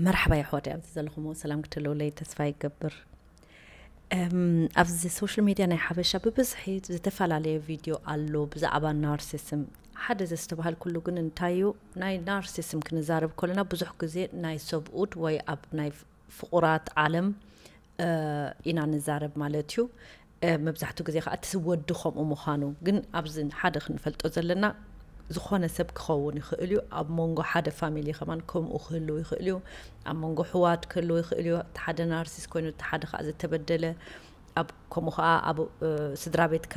መርሓባ የሕዋት፣ ኣብዚ ዘለኹም ሰላም ክትህልውለይ ተስፋ ይገብር። እም፣ ኣብዚ ሶሻል ሚድያ ናይ ሓበሻ ብብዝሒ ዝተፈላለየ ቪድዮ ኣሎ ብዛዕባ ናርሲስም። ሓደ ዘስተባሃልኩሉ ግን እንታይ እዩ፣ ናይ ናርሲስም ክንዛረብ ከለና ብዙሕ ግዜ ናይ ሰብኡት ወይ ኣብ ናይ ፍቑራት ዓለም፣ እ፣ ኢና ንዛረብ ማለት እዩ። እ፣ መብዛሕትኡ ግዜ ከዓ እቲ ወዲ ከምኡ ምዃኑ ግን ኣብዚ ሓደ ክንፈልጦ ዘለና፣ ዝኾነ ሰብ ክኸውን ይኽእል እዩ። ኣብ መንጎ ሓደ ፋሚሊ ከማን ከምኡ ክህልው ይኽእል እዩ። ኣብ መንጎ ኣሕዋት ክህልው ይኽእል እዩ። እቲ ሓደ ናርሲስ ኮይኑ፣ እቲ ሓደ ከዓ ዝተበደለ። ኣብ ከምኡ ከዓ ኣብ፣ እ፣ ስድራ ቤትካ፣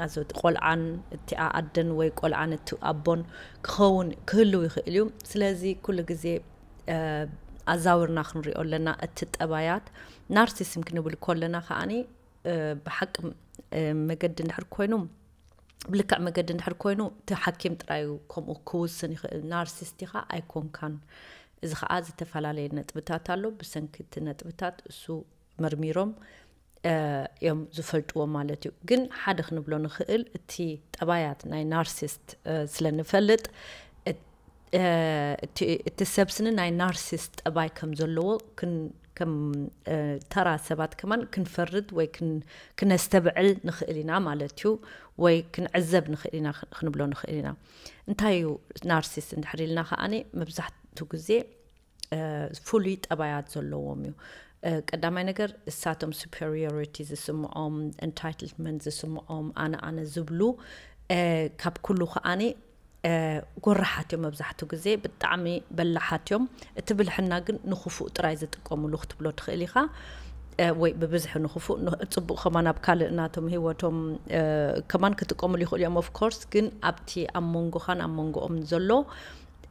ኣዞ እቲ ቆልዓን እቲኣ ኣደን ወይ ቆልዓን እቲ ኣቦን ክኸውን ክህልው ይኽእል እዩ። ስለዚ ኩሉ ግዜ፣ እ፣ ኣዛውርና ክንሪኦ ኣለና። እቲ ጠባያት ናርሲስም ክንብል ከለና ከዓኒ፣ እ፣ ብሓቂ፣ እ፣ መገዲ እንድሕር ኮይኑ፣ ብልክዕ መገዲ እንድሕር ኮይኑ፣ እቲ ሓኪም ጥራይ እዩ ከምኡ ክውስን ይኽእል። ናርሲስት ኢኻ ኣይኮንካን። እዚ ኸዓ ዝተፈላለየ ነጥብታት ኣሎ። ብሰንኪ እቲ ነጥብታት እሱ መርሚሮም፣ እ፣ እዮም ዝፈልጥዎ ማለት እዩ። ግን ሓደ ክንብሎ ንኽእል፣ እቲ ጠባያት ናይ ናርሲስት፣ እ፣ ስለ ንፈልጥ፣ እት-፣ እ፣ እቲ፣ እቲ ሰብ ስኒ ናይ ናርሲስት ጠባይ ከም ዘለዎ ክን-፣ ከም፣ እ፣ ተራ ሰባት ከማን ክንፈርድ ወይ ክን-፣ ክነስተብዕል ንኽእል ኢና ማለት እዩ። ወይ ክንዕዘብ ንኽእል ኢና፣ ክን-፣ ክንብሎ ንኽእል ኢና። እንታይ እዩ ናርሲስት እንድሕር ኢልና ከዓኒ፣ መብዛሕትኡ ግዜ፣ እ፣ ፍሉይ ጠባያት ዘለዎም እዩ። እ፣ ቀዳማይ ነገር፣ እሳቶም ሱፐሪዮሪቲ ዝስምዖም፣ ኤንታይትልመንት ዝስምዖም፣ ኣነ፣ ኣነ ዝብሉ፣ እ፣ ካብ ኩሉ ከዓኒ፣ እ፣ ጎራሓት እዮም። መብዛሕትኡ ግዜ ብጣዕሚ በላሓት እዮም። እቲ ብልሕና ግን ንኽፉእ ጥራይ ዝጥቀሙሉ ክትብሎ ትኽእል ኢኻ። እ፣ ወይ ብብዝሒ ንኽፉእ፣ ን-፣ ጽቡቕ ከማን ኣብ ካልእ ናቶም ህይወቶም፣ እ፣ ከማን ክጥቀሙሉ ይኽእሉ እዮም። ኦፍ ኮርስ፣ ግን ኣብቲ ኣብ መንጎኻን ኣብ መንጎኦም ዘሎ፣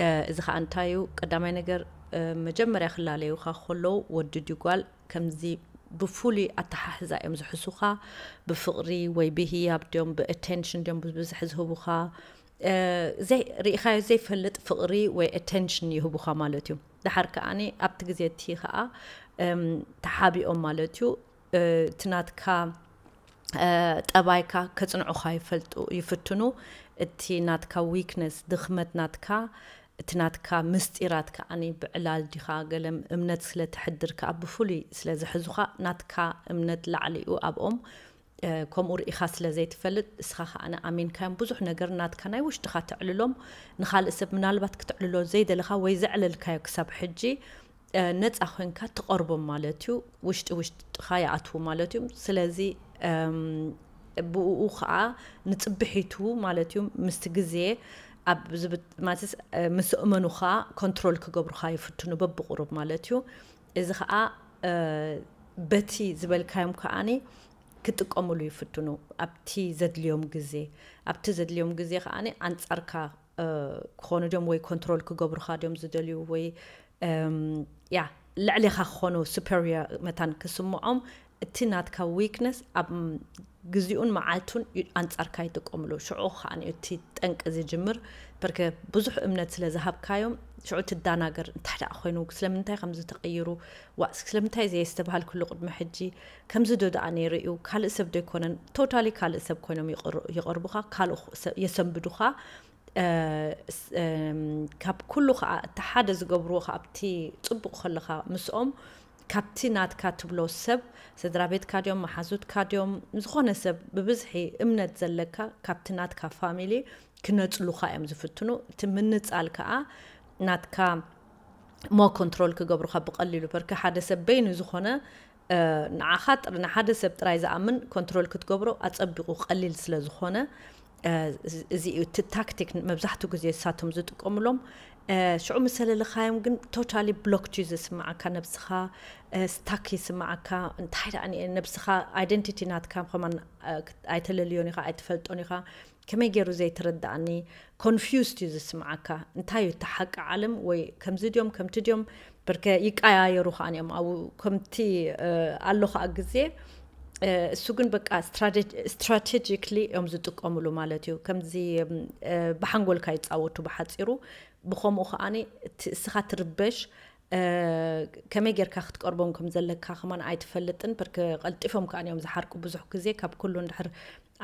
እ፣ እዚ ኸዓ እንታይ እዩ? ቀዳማይ ነገር፣ እ፣ መጀመርያ ክላለዩኻ ከለዉ፣ ወዲ ድዩ ጓል፣ ከምዚ ብፍሉይ ኣተሓሕዛ እዮም ዝሕሱኻ። ብፍቕሪ ወይ ብህያብ ድዮም፣ ብኣቴንሽን ድዮም ብብዝሒ ዝህቡኻ? እ፣ ዘይ-፣ ርኢኻዮ ዘይፈልጥ ፍቕሪ ወይ ኣቴንሽን ይህቡኻ ማለት እዩ። ደሓር ከዓኒ ኣብቲ ግዜ እቲ ኸዓ፣ እም፣ ተሓቢኦም ማለት እዩ። እ፣ እቲ ናትካ፣ እ፣ ጠባይካ ከጽንዑኻ ይፈልጡ፣ ይፍትኑ። እቲ ናትካ ዊክነስ፣ ድኽመት ናትካ፣ እቲ ናትካ ምስጢራት ከዓኒ ብዕላል ዲኻ፣ ገለ እምነት ስለ ተሕድር ከኣ ብፍሉይ ስለ ዝሕዙኻ፣ ናትካ እምነት ላዕሊ እዩ ኣብኦም። እ፣ ከምኡ ርኢኻ ስለ ዘይትፈልጥ፣ እስኻ ከኣ ኣሚንካዮም ብዙሕ ነገር ናትካ ናይ ውሽጥኻ ተዕልሎም፣ ንኻልእ ሰብ ምናልባት ክተዕልሎ ዘይደለኻ ወይ ዘዕለልካዮ ክሳብ ሕጂ፣ እ፣ ነጻ ኮይንካ ትቐርቦም ማለት እዩ። ውሽጢ ውሽጥኻ ይኣትዉ ማለት እዩ። ስለዚ፣ እም፣ ብእኡ ኸኣ ንጽብሒቱ ማለት እዩ፣ ምስቲ ግዜ ኣብ ዝብት-፣ ማለትስ፣ እ፣ ምስ እመኑኻ ኮንትሮል ክገብሩኻ ይፍትኑ በብቑሩብ ማለት እዩ። እዚ ኸኣ፣ እ፣ በቲ ዝበልካዮም ከኣኒ ክጥቀሙሉ ይፍትኑ ኣብቲ ዘድልዮም ግዜ። ኣብቲ ዘድልዮም ግዜ ከኣኒ ኣንጻርካ፣ እ፣ ክኾኑ ድዮም ወይ ኮንትሮል ክገብሩኻ ድዮም ዝደልዩ ወይ፣ እም፣ ያ፣ ልዕሌኻ ክኾኑ ሱፐሪየር መታን ክስምዖም፣ እቲ ናትካ ዊክነስ ኣብ ግዜኡን መዓልቱን ዩ-፣ ኣንጻርካ ይጥቀምሉ። ሽዑ ከኣ እዩ እቲ ጠንቂ ዝጅምር። በርከ ብዙሕ እምነት ስለ ዝሃብካዮም፣ ሽዑ ትዳናገር። እንታይ ደኣ ኮይኑ፣ ስለምንታይ ከምዚ ተቐይሩ? ዋእ፣ ስለምንታይ ዘየስተብሃልኩሉ ቅድሚ ሕጂ? ከምዚ ዶ ደኣ ነይሩ እዩ? ካልእ ሰብ ዶ ኣይኮነን? ቶታሊ ካልእ ሰብ ኮይኖም ይቕር-፣ ይቐርቡኻ፣ ካልእ ኹ-፣ ሰ-፣ የሰንብዱኻ። እ፣ ስ-፣ እም፣ ካብ ኩሉ ኸኣ እቲ ሓደ ዝገብርዎ ኸኣ ኣብቲ ጽቡቕ ከለኻ ምስኦም፣ ካብቲ ናትካ ትብሎ ሰብ፣ ስድራ ቤትካ ድዮም፣ መሓዙትካ ድዮም፣ ዝኾነ ሰብ ብብዝሒ እምነት ዘለካ፣ ካብቲ ናትካ ፋሚሊ ክነጽሉኻ እዮም ዝፍትኑ። እቲ ምንጻል ከኣ ናትካ ሞ ኮንትሮል ክገብሩኻ ብቐሊሉ። በርካ ሓደ ሰብ በይኑ ዝኾነ፣ እ፣ ንዓኻ ጥር-፣ ንሓደ ሰብ ጥራይ ዝኣምን ኮንትሮል ክትገብሮ ኣጸቢቑ ቀሊል ስለ ዝኾነ፣ እ፣ እዚ፣ እዚ እዩ እቲ ታክቲክ መብዛሕትኡ ግዜ እሳቶም ዝጥቀምሎም። እ፣ ሽዑ ምስ ሰለለኻዮም ግን ቶታሊ ብሎክድ እዩ ዝስምዓካ ነብስኻ፣ እ፣ ስታክ ይስምዓካ። እንታይ ደኣ ኒ-፣ ነብስኻ ኣይደንቲቲ ናትካ ከማን፣ እ፣ ክት-፣ ኣይተለልዮን ኢኻ፣ ኣይትፈልጦን ኢኻ። ከመይ ገይሩ ዘይተረድኣኒ፣ ኮንፊውዝድ እዩ ዝስምዓካ። እንታይ እዩ እቲ ሓቂ ዓለም? ወይ ከምዚ ድዮም፣ ከምቲ ድዮም? በርከ ይቀያየሩ ከኣ እዮም ኣብኡ። ከምቲ፣ እ፣ ኣሎ ከኣ ግዜ፣ እ፣ እሱ ግን በቃ ስትራቴ-፣ ስትራቴጂክሊ እዮም ዝጥቀምሉ ማለት እዩ። ከምዚ፣ እም፣ እ፣ ብሓንጎልካ ይጻወቱ ብሓጺሩ። ብኸምኡ ከኣኒ እቲ እስኻ ትርበሽ፣ እ፣ ከመይ ጌርካ ክትቀርቦም ከም ዘለካ ከማን ኣይትፈልጥን። በርከ ቀልጢፎም ከኣ እዮም ዝሓርቁ ብዙሕ ግዜ። ካብ ኩሉ እንድሕር፣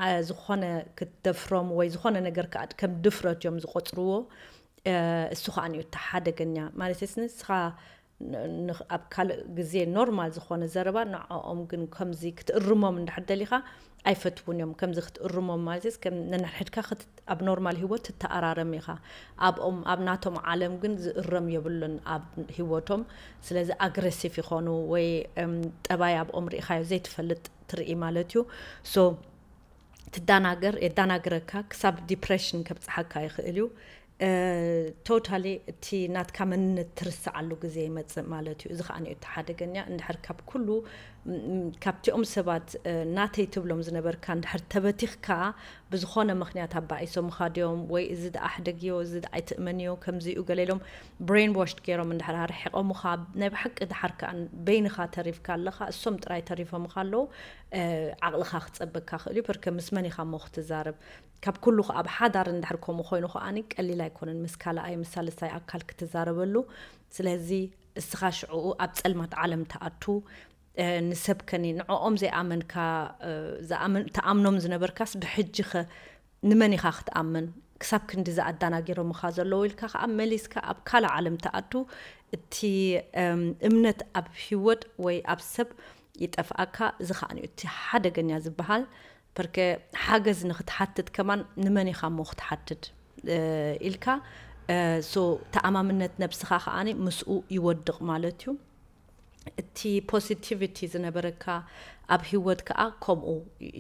እ፣ ዝኾነ ክትደፍሮም ወይ ዝኾነ ነገር ከኣ ከም ድፍረት እዮም ዝቆጽርዎ። እ፣ እሱ ከኣ እዩ እቲ ሓደገኛ። ማለት ንስኻ ኣብ ካልእ ግዜ ኖርማል ዝኾነ ዘረባ ንዕኦም ግን ከምዚ ክትእርሞም እንድሕር ደሊኻ ኣይፈትውን እዮም። ከምዚ ክትእርሞም ማለት ከም ነንሕድሕድካ ኣብ ኖርማል ህይወት ትተኣራረም ኢኻ። ኣብኦም ኣብ ናቶም ዓለም ግን ዝእረም የብሉን ኣብ ህይወቶም። ስለዚ ኣግረሲቭ ይኾኑ ወይ ጠባይ ኣብኦም ርኢኻዮ ዘይትፈልጥ ትርኢ ማለት እዩ። ሶ ትዳናገር የዳናግረካ ክሳብ ዲፕሬሽን ከብፅሓካ ይኽእል እዩ። ቶታሊ እቲ ናትካ መንነት ትርስዓሉ ግዜ ይመፅእ ማለት እዩ። እዚ ከዓ እቲ ሓደገኛ እንድሕር ካብ ኩሉ ካብቲኦም ሰባት ናተይ ትብሎም ዝነበርካ እንድሕር ተበቲኽካ ብዝኾነ ምክንያት ኣባኢሶምኻ ድዮም ወይ እዚ ደኣ ሕደግዮ እዚ ደኣ ኣይትእመንዮ ከምዚኡ ገለ ኢሎም ብሬን ዋሽድ ገይሮም እንድሕር ኣርሒቖምኻ ናይ ብሓቂ ድሓር ከዓ በይንኻ ተሪፍካ ኣለኻ እሶም ጥራይ ተሪፎምኻ ኣለዉ። ዓቕልኻ ክፀበካ ክእል እዩ። ፐርከ ምስ መን ኢኻ እሞ ክትዛረብ? ካብ ኩሉ ከዓ ኣብ ሓዳር እንድሕር ከምኡ ኮይኑ ከዓኒ ቀሊል ኣይኮነን ምስ ካልኣይ ምስ ሳልሳይ ኣካል ክትዛረበሉ። ስለዚ እስኻ ሽዕኡ ኣብ ፀልማት ዓለም ትኣቱ። ንሰብ ከኒ ንዕኦም ዘይኣመንካ ትኣምኖም ዝነበርካስ ብሕጂ ኸ ንመን ኢኻ ክትኣምን? ክሳብ ክንዲ ዝኣዳናጊሮምኻ ዘለዉ ኢልካ ከዓ መሊስካ ኣብ ካልእ ዓለም ትኣቱ። እቲ እምነት ኣብ ህይወት ወይ ኣብ ሰብ ይጠፍኣካ። እዚ ከዓ እቲ ሓደገኛ ዝበሃል። ፐርከ ሓገዝ ንክትሓትት ከማን ንመን ኢኻ እሞ ክትሓትት ኢልካ ሶ ተኣማምነት ነብስኻ ከዓኒ ምስኡ ይወድቕ ማለት እዩ። እቲ ፖዚቲቪቲ ዝነበረካ ኣብ ህይወት ከዓ ከምኡ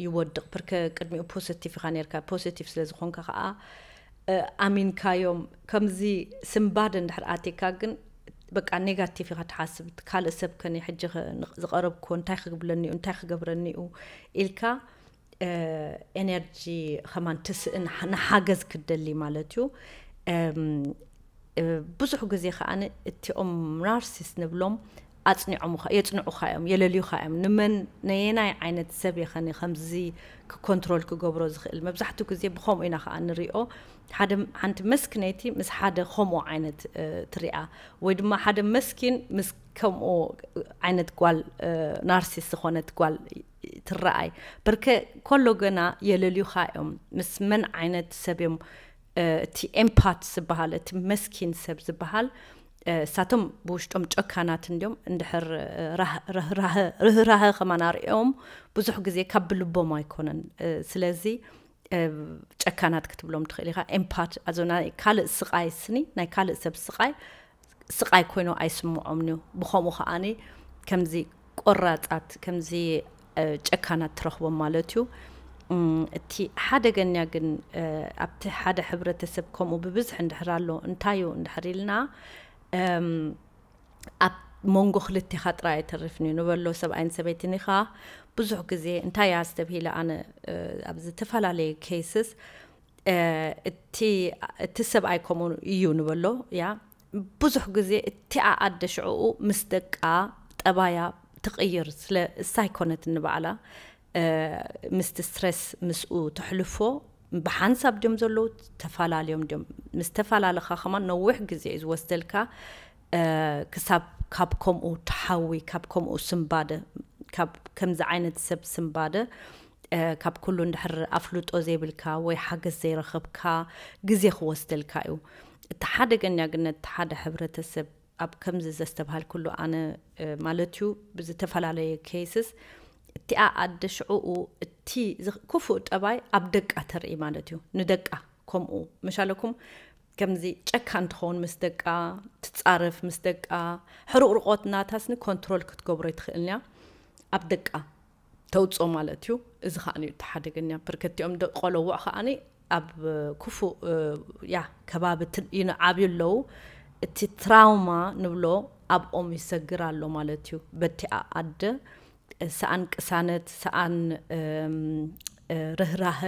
ይወድቕ። ፐርከ ቅድሚኡ ፖዚቲቭ ኢኻ ነርካ። ፖዚቲቭ ስለ ዝኾንካ ከዓ ኣሚንካዮም። ከምዚ ስምባድ እንድሕር ኣቲካ ግን በቃ ኔጋቲቭ ኢኻ ትሓስብ። ካልእ ሰብ ከኒ ሕጂ ዝቐረብክዎ እንታይ ክግብለኒ እዩ እንታይ ክገብረኒ እዩ ኢልካ ኤነርጂ ከማን ትስእን ንሓገዝ ክትደሊ ማለት እዩ። ብዙሕ ግዜ ከዓ እቲኦም ናርሲስ ንብሎም ኣፅኒዖም የፅንዑካ እዮም የለልዩካ እዮም። ንመን ነየናይ ዓይነት ሰብ የኸኒ ከምዚ ክኮንትሮል ክገብሮ ዝኽእል መብዛሕትኡ ግዜ ብከምኡ ኢና ከዓ ንሪኦ። ሓደ ሓንቲ መስኪነይቲ ምስ ሓደ ከምኡ ዓይነት ትሪኣ ወይ ድማ ሓደ መስኪን ምስ ከምኡ ዓይነት ጓል ናርሲስ ዝኾነት ጓል ትረኣይ። ብርከ ከሎ ገና የለልዩኻ እዮም ምስ መን ዓይነት ሰብ እዮም። እቲ ኤምፓት ዝበሃል እቲ መስኪን ሰብ ዝበሃል እሳቶም ብውሽጦም ጨካናት እንዲዮም። እንድሕር ርህራሀ ከማን ኣርእዮም ብዙሕ ግዜ ካብ ብልቦም ኣይኮነን። ስለዚ ጨካናት ክትብሎም ትኽእል ኢኻ። ኤምፓት ኣዞ ናይ ካልእ ስቓይ ስኒ ናይ ካልእ ሰብ ስቓይ ስቓይ ኮይኑ ኣይስምዖምን እዩ። ብኸምኡ ከዓኒ ከምዚ ቆራፃት ከምዚ ጨካናት ትረኽቦም ማለት እዩ። እቲ ሓደገኛ ግን ኣብቲ ሓደ ሕብረተሰብ ከምኡ ብብዝሒ እንድሕር ኣሎ እንታይ እዩ እንድሕር ኢልና ኣብ መንጎ ክልቴኻ ጥራይ ኣይተርፍን እዩ ንበሎ። ሰብኣይን ሰበይትን ኢኻ ብዙሕ ግዜ እንታይ እያ ዝተብሂለ ኣነ ኣብ ዝተፈላለዩ ኬስስ እቲ እቲ ሰብኣይ ከምኡ እዩ ንበሎ። ያ ብዙሕ ግዜ እቲኣ ኣደ ሽዕኡ ምስ ደቃ ጠባያ ትቕይር ስለ እሳ ኣይኮነትን ንባዕላ ምስቲ ስትረስ ምስኡ ተሕልፎ ብሓንሳብ ድዮም ዘለዉ ተፈላለዮም ድዮም ምስ ተፈላለኻ ከማን ነዊሕ ግዜ እዩ ዝወስደልካ። ክሳብ ካብ ከምኡ ተሓዊ ካብ ከምኡ ስምባደ ካብ ከምዚ ዓይነት ሰብ ስምባደ ካብ ኩሉ እንድሕር ኣፍልጦ ዘይብልካ ወይ ሓገዝ ዘይረኸብካ ግዜ ክወስደልካ እዩ። እቲ ሓደገኛ ግን ነቲ ሓደ ሕብረተሰብ ኣብ ከምዚ ዘስተብሃልኩሉ ኣነ ማለት እዩ ብዝተፈላለየ ኬስስ እቲኣ ኣደ ሽዕኡ እቲ ክፉእ ጠባይ ኣብ ደቃ ተርኢ ማለት እዩ። ንደቃ ከምኡ መሻለኩም ከምዚ ጨካን ትኸውን ምስ ደቃ ትጻረፍ ምስ ደቃ ሕሩቕርቆት ናታስኒ ኮንትሮል ክትገብሮ ይትኽእልንያ ኣብ ደቃ ተውፅኦ ማለት እዩ። እዚ ከዓ እዩ ተሓደገኛ ፕርከቲኦም ደቆለውዕ ከዓኒ ኣብ ክፉእ ያ ከባቢ ይንዓብዩ ኣለዉ። እቲ ትራውማ ንብሎ ኣብኦም ይሰግር ኣሎ ማለት እዩ። በቲኣ ኣደ ሰኣን ቅሳነት ሰኣን ርህራሀ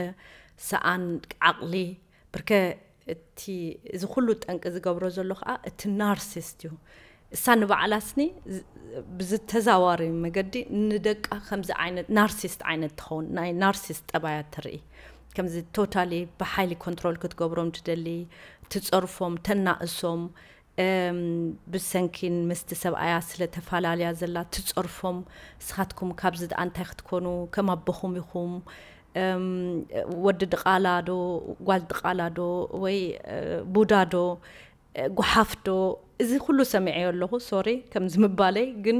ሰኣን ዓቕሊ ብርከ እቲ እዚ ኩሉ ጠንቂ ዝገብሮ ዘሎ ከዓ እቲ ናርሲስት እዩ። እሳ ንባዕላስኒ ብዝተዛዋሪ መገዲ ንደቃ ከምዚ ዓይነት ናርሲስት ዓይነት ትኸውን ናይ ናርሲስት ጠባያት ትርኢ። ከምዚ ቶታሊ ብሓይሊ ኮንትሮል ክትገብሮም ትደሊ ትፀርፎም ተናእሶም ብሰንኪን ምስቲ ሰብኣያ ስለ ተፈላለያ ዘላ ትጸርፎም። ንስኻትኩም ካብዚ ደኣ እንታይ ክትኮኑ ከም ኣቦኹም ኢኹም። ወዲ ድቓላ ዶ ጓል ድቓላ ዶ ወይ ቡዳ ዶ ጓሓፍዶ፣ እዚ ኩሉ ሰሚዐዮ ኣለኹ። ሶሪ ከምዚ ምባለይ ግን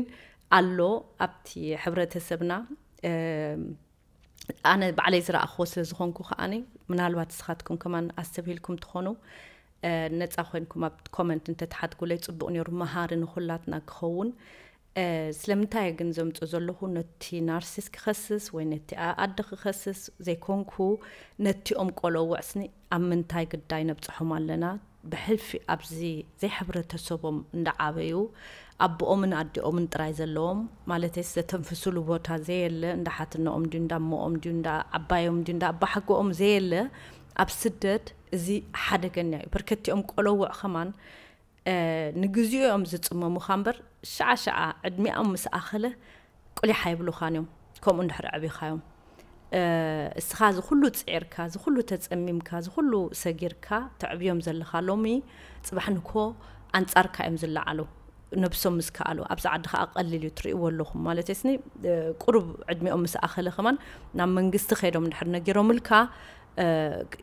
ኣሎ ኣብቲ ሕብረተሰብና። ኣነ ባዕለይ ዝረኣኽዎ ስለ ዝኾንኩ ከዓኒ፣ ምናልባት ንስኻትኩም ከማን ኣስተብሂልኩም ትኾኑ፣ ነፃ ኮይንኩም ኣብ ኮመንት እንተትሓትጉለይ ፅቡቕ ነይሩ፣ መሃሪ ንኩላትና ክኸውን። ስለምንታይ ግን ዘምፅእ ዘለኹ፣ ነቲ ናርሲስ ክኸስስ ወይ ነቲ ኣደ ክኸስስ ዘይኮንኩ፣ ነቲኦም ቆለውዕ ስኒ ኣብ ምንታይ ግዳይ ነብፅሖም ኣለና? ብሕልፊ ኣብዚ ዘይሕብረተሰቦም እንዳዓበዩ፣ ኣቦኦምን ኣዲኦምን ጥራይ ዘለዎም፣ ማለተይስ ዘተንፍስሉ ቦታ ዘየለ፣ እንዳ ሓትነኦም ድዩ፣ እንዳ እሞኦም ድዩ፣ እንዳ ዓባዮም ድዩ፣ እንዳ ኣባሓጎኦም ዘየለ፣ ኣብ ስደት እዚ ሓደገኛ እዩ። በርከቲኦም ቆለውዕ ከማን ንግዜኡ እዮም ዝጽመሙኻ እምበር፣ ሸዓ ሸዓ ዕድሚኦም ምስ ኣኸለ ቁሊሕ ኣይብሉኻን እዮም። ከምኡ እንድሕር ኣዕቢኻዮም፣ እስኻ እዚ ኩሉ ጽዒርካ፣ እዚ ኩሉ ተጸሚምካ፣ እዚ ኩሉ ሰጊርካ ተዕብዮም ዘለኻ፣ ሎሚ ጽባሕ ንኮ ኣንጻርካ እዮም ዝለዓሉ። ነብሶም ምስ ከኣሉ፣ ኣብዚ ዓዲ ከኣ ቀሊል እዩ፣ ትርእይዎ ኣለኹም። ማለት ስኒ ቁሩብ ዕድሚኦም ምስ ኣኸለ ከማን ናብ መንግስቲ ከይዶም እንድሕር ነጊሮምልካ፣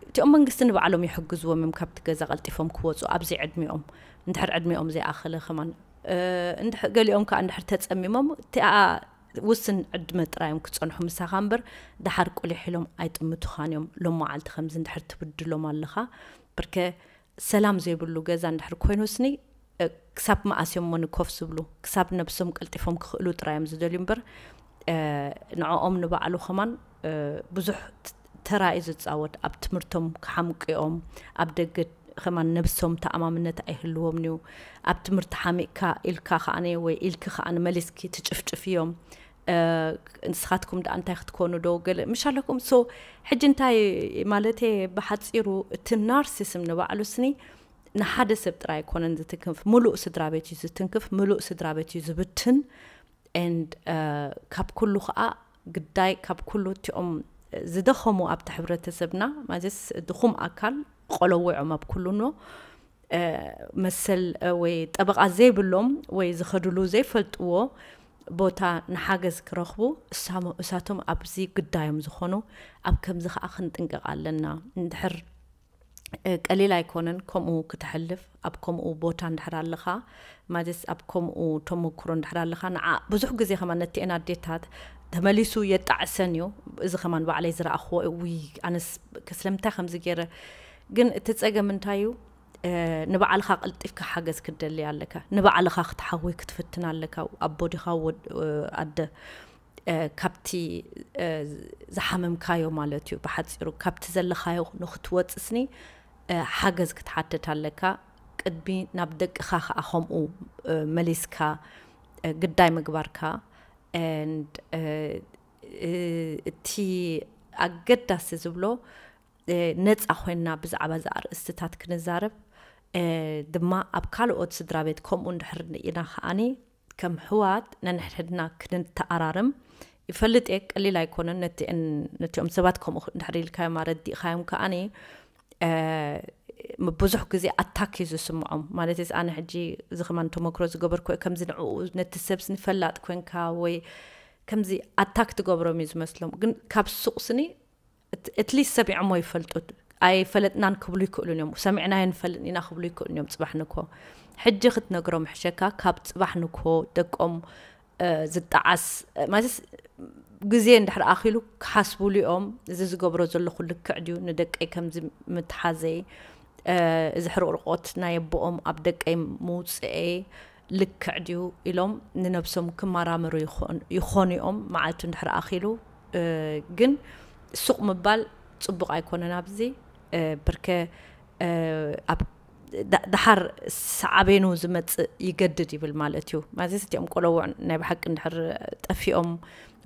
እቲኦም መንግስቲ ንባዕሎም ይሕግዝዎም እዮም ካብቲ ገዛ ቀልጢፎም ክወፁ ኣብዚ ዕድሚኦም፣ እንድሕር ዕድሚኦም ዘይኣኸለ ከማን። ገሊኦም ከዓ እንድሕር ተፀሚሞም እቲኣ ውስን ዕድመ ጥራዮም ክፀንሑ ምሳኻ እምበር፣ ደሓር ቁሊሕ ኢሎም ኣይጥምቱኻን እዮም። ሎም መዓልቲ ከምዚ እንድሕር ትብድሎም ኣለኻ፣ ብርከ ሰላም ዘይብሉ ገዛ እንድሕር ኮይኑ ስኒ፣ ክሳብ መኣስ እዮም ሞኒ ኮፍ ዝብሉ? ክሳብ ነብሶም ቀልጢፎም ክኽእሉ ጥራይ እዮም ዝደልዩ እምበር፣ ንዕኦም ንባዕሉ ከማን ብዙሕ ተራ እዩ ዝፃወት። ኣብ ትምህርቶም ክሓምቅኦም፣ ኣብ ደገ ከማን ነብሶም ተኣማምነት ኣይህልዎም እዩ። ኣብ ትምህርቲ ሓሚቕካ ኢልካ ከዓነ ወይ ኢልኪ ከዓነ መሊስኪ ትጭፍጭፍ እዮም። ንስኻትኩም ደኣ እንታይ ክትኮኑ ዶ ገለ ምሽ ኣለኩም? ሶ ሕጂ እንታይ ማለት፣ ብሓፂሩ እቲ ናርሲስም ንባዕሉ ስኒ ንሓደ ሰብ ጥራይ ኣይኮነን ዝትንክፍ፣ ምሉእ ስድራ ቤት እዩ ዝትንክፍ፣ ምሉእ ስድራ ቤት እዩ ዝብትን። And ካብ ኩሉ ከዓ ግዳይ ካብ ኩሉ እቲኦም ዝደኸሙ ኣብቲ ሕብረተሰብና፣ ማለትስ ድኹም ኣካል ቆለውዖም ኣብ ኩሉ ኖ መሰል ወይ ጠበቓ ዘይብሎም ወይ ዝኸድሉ ዘይፈልጥዎ ቦታ ንሓገዝ ክረኽቡ እሳቶም ኣብዚ ግዳዮም ዝኾኑ። ኣብ ከምዚ ከዓ ክንጥንቀቕ ኣለና። እንድሕር ቀሊል ኣይኮነን ከምኡ ክትሕልፍ፣ ኣብ ከምኡ ቦታ እንድሕር ኣለኻ፣ ማለትስ ኣብ ከምኡ ተመክሮ እንድሕር ኣለኻ። ንዓ ብዙሕ ግዜ ከማን ነቲአን ኣዴታት ተመሊሱ የጣዕሰን እዩ። እዚ ከማን ባዕለይ ዝረኣኽዎ፣ ውይ ኣነስ ስለምንታይ ከምዚ ገይረ። ግን እቲ ፀገም እንታይ እዩ? ንባዕልኻ ቀልጢፍካ ሓገዝ ክትደሊ ኣለካ። ንባዕልኻ ክትሓዊ ክትፍትን ኣለካ። ኣቦ ዲኻ ኣደ፣ ካብቲ ዝሓመምካዮ ማለት እዩ። ብሓፂሩ ካብቲ ዘለኻዮ ንክትወፅስኒ ሓገዝ ክትሓትት ኣለካ። ቅድሚ ናብ ደቅኻ ከዓ ከምኡ መሊስካ ግዳይ ምግባርካ። And እቲ ኣገዳሲ ዝብሎ፣ ነፃ ኮይንና ብዛዕባ እዚ ኣርእስትታት ክንዛረብ፣ ድማ ኣብ ካልኦት ስድራ ቤት ከምኡ እንድሕር ኢና ከዓኒ ከም ሕዋት ነንሕድሕድና ክንተኣራርም። ይፈልጥ እየ ቀሊል ኣይኮነን። ነቲኦም ሰባት ከምኡ እንድሕር ኢልካዮም ኣረዲእካዮም ከዓኒ ብዙሕ ግዜ ኣታክ እዩ ዝስምዖም። ማለት ኣነ ሕጂ እዚ ከማን ተመክሮ ዝገበርኩ፣ ከምዚ ንዕኡ ነቲ ሰብስ ንፈላጥ ኮንካ ወይ ከምዚ ኣታክ ትገብሮም እዩ ዝመስሎም። ግን ካብ ሱቕ ስኒ at least ሰሚዖሞ ይፈልጡ። ኣይፈለጥናን ክብሉ ይክእሉን እዮም። ሰሚዕናዮ ንፈልጥ ኢና ክብሉ ይክእሉን እዮም። ፅባሕ ንኮ ሕጂ ክትነግሮም ሕሸካ ካብ ፅባሕ ንኮ ደቆም ዝጠዓስ ማለት ግዜ እንድሕር ኣኺሉ ክሓስቡሉ እዮም። እዚ ዝገብሮ ዘለኹ ልክዕ ድዩ? ንደቀይ ከምዚ ምትሓዘይ፣ እዚ ሕርቕርቆት ናይ ኣቦኦም ኣብ ደቀይ ምውፅኤ ልክዕ ድዩ ኢሎም ንነብሶም ክመራመሩ ይኾኑ እዮም። መዓልቱ እንድሕር ኣኺሉ ግን ሱቕ ምባል ፅቡቕ ኣይኮነን። ኣብዚ ብርከ ኣብ ደሓር ሰዓቤኑ ዝመፅእ ይገድድ ይብል ማለት እዩ። ማለት እቲኦም ቆለውዕ ናይ ብሓቂ እንድሕር ጠፊኦም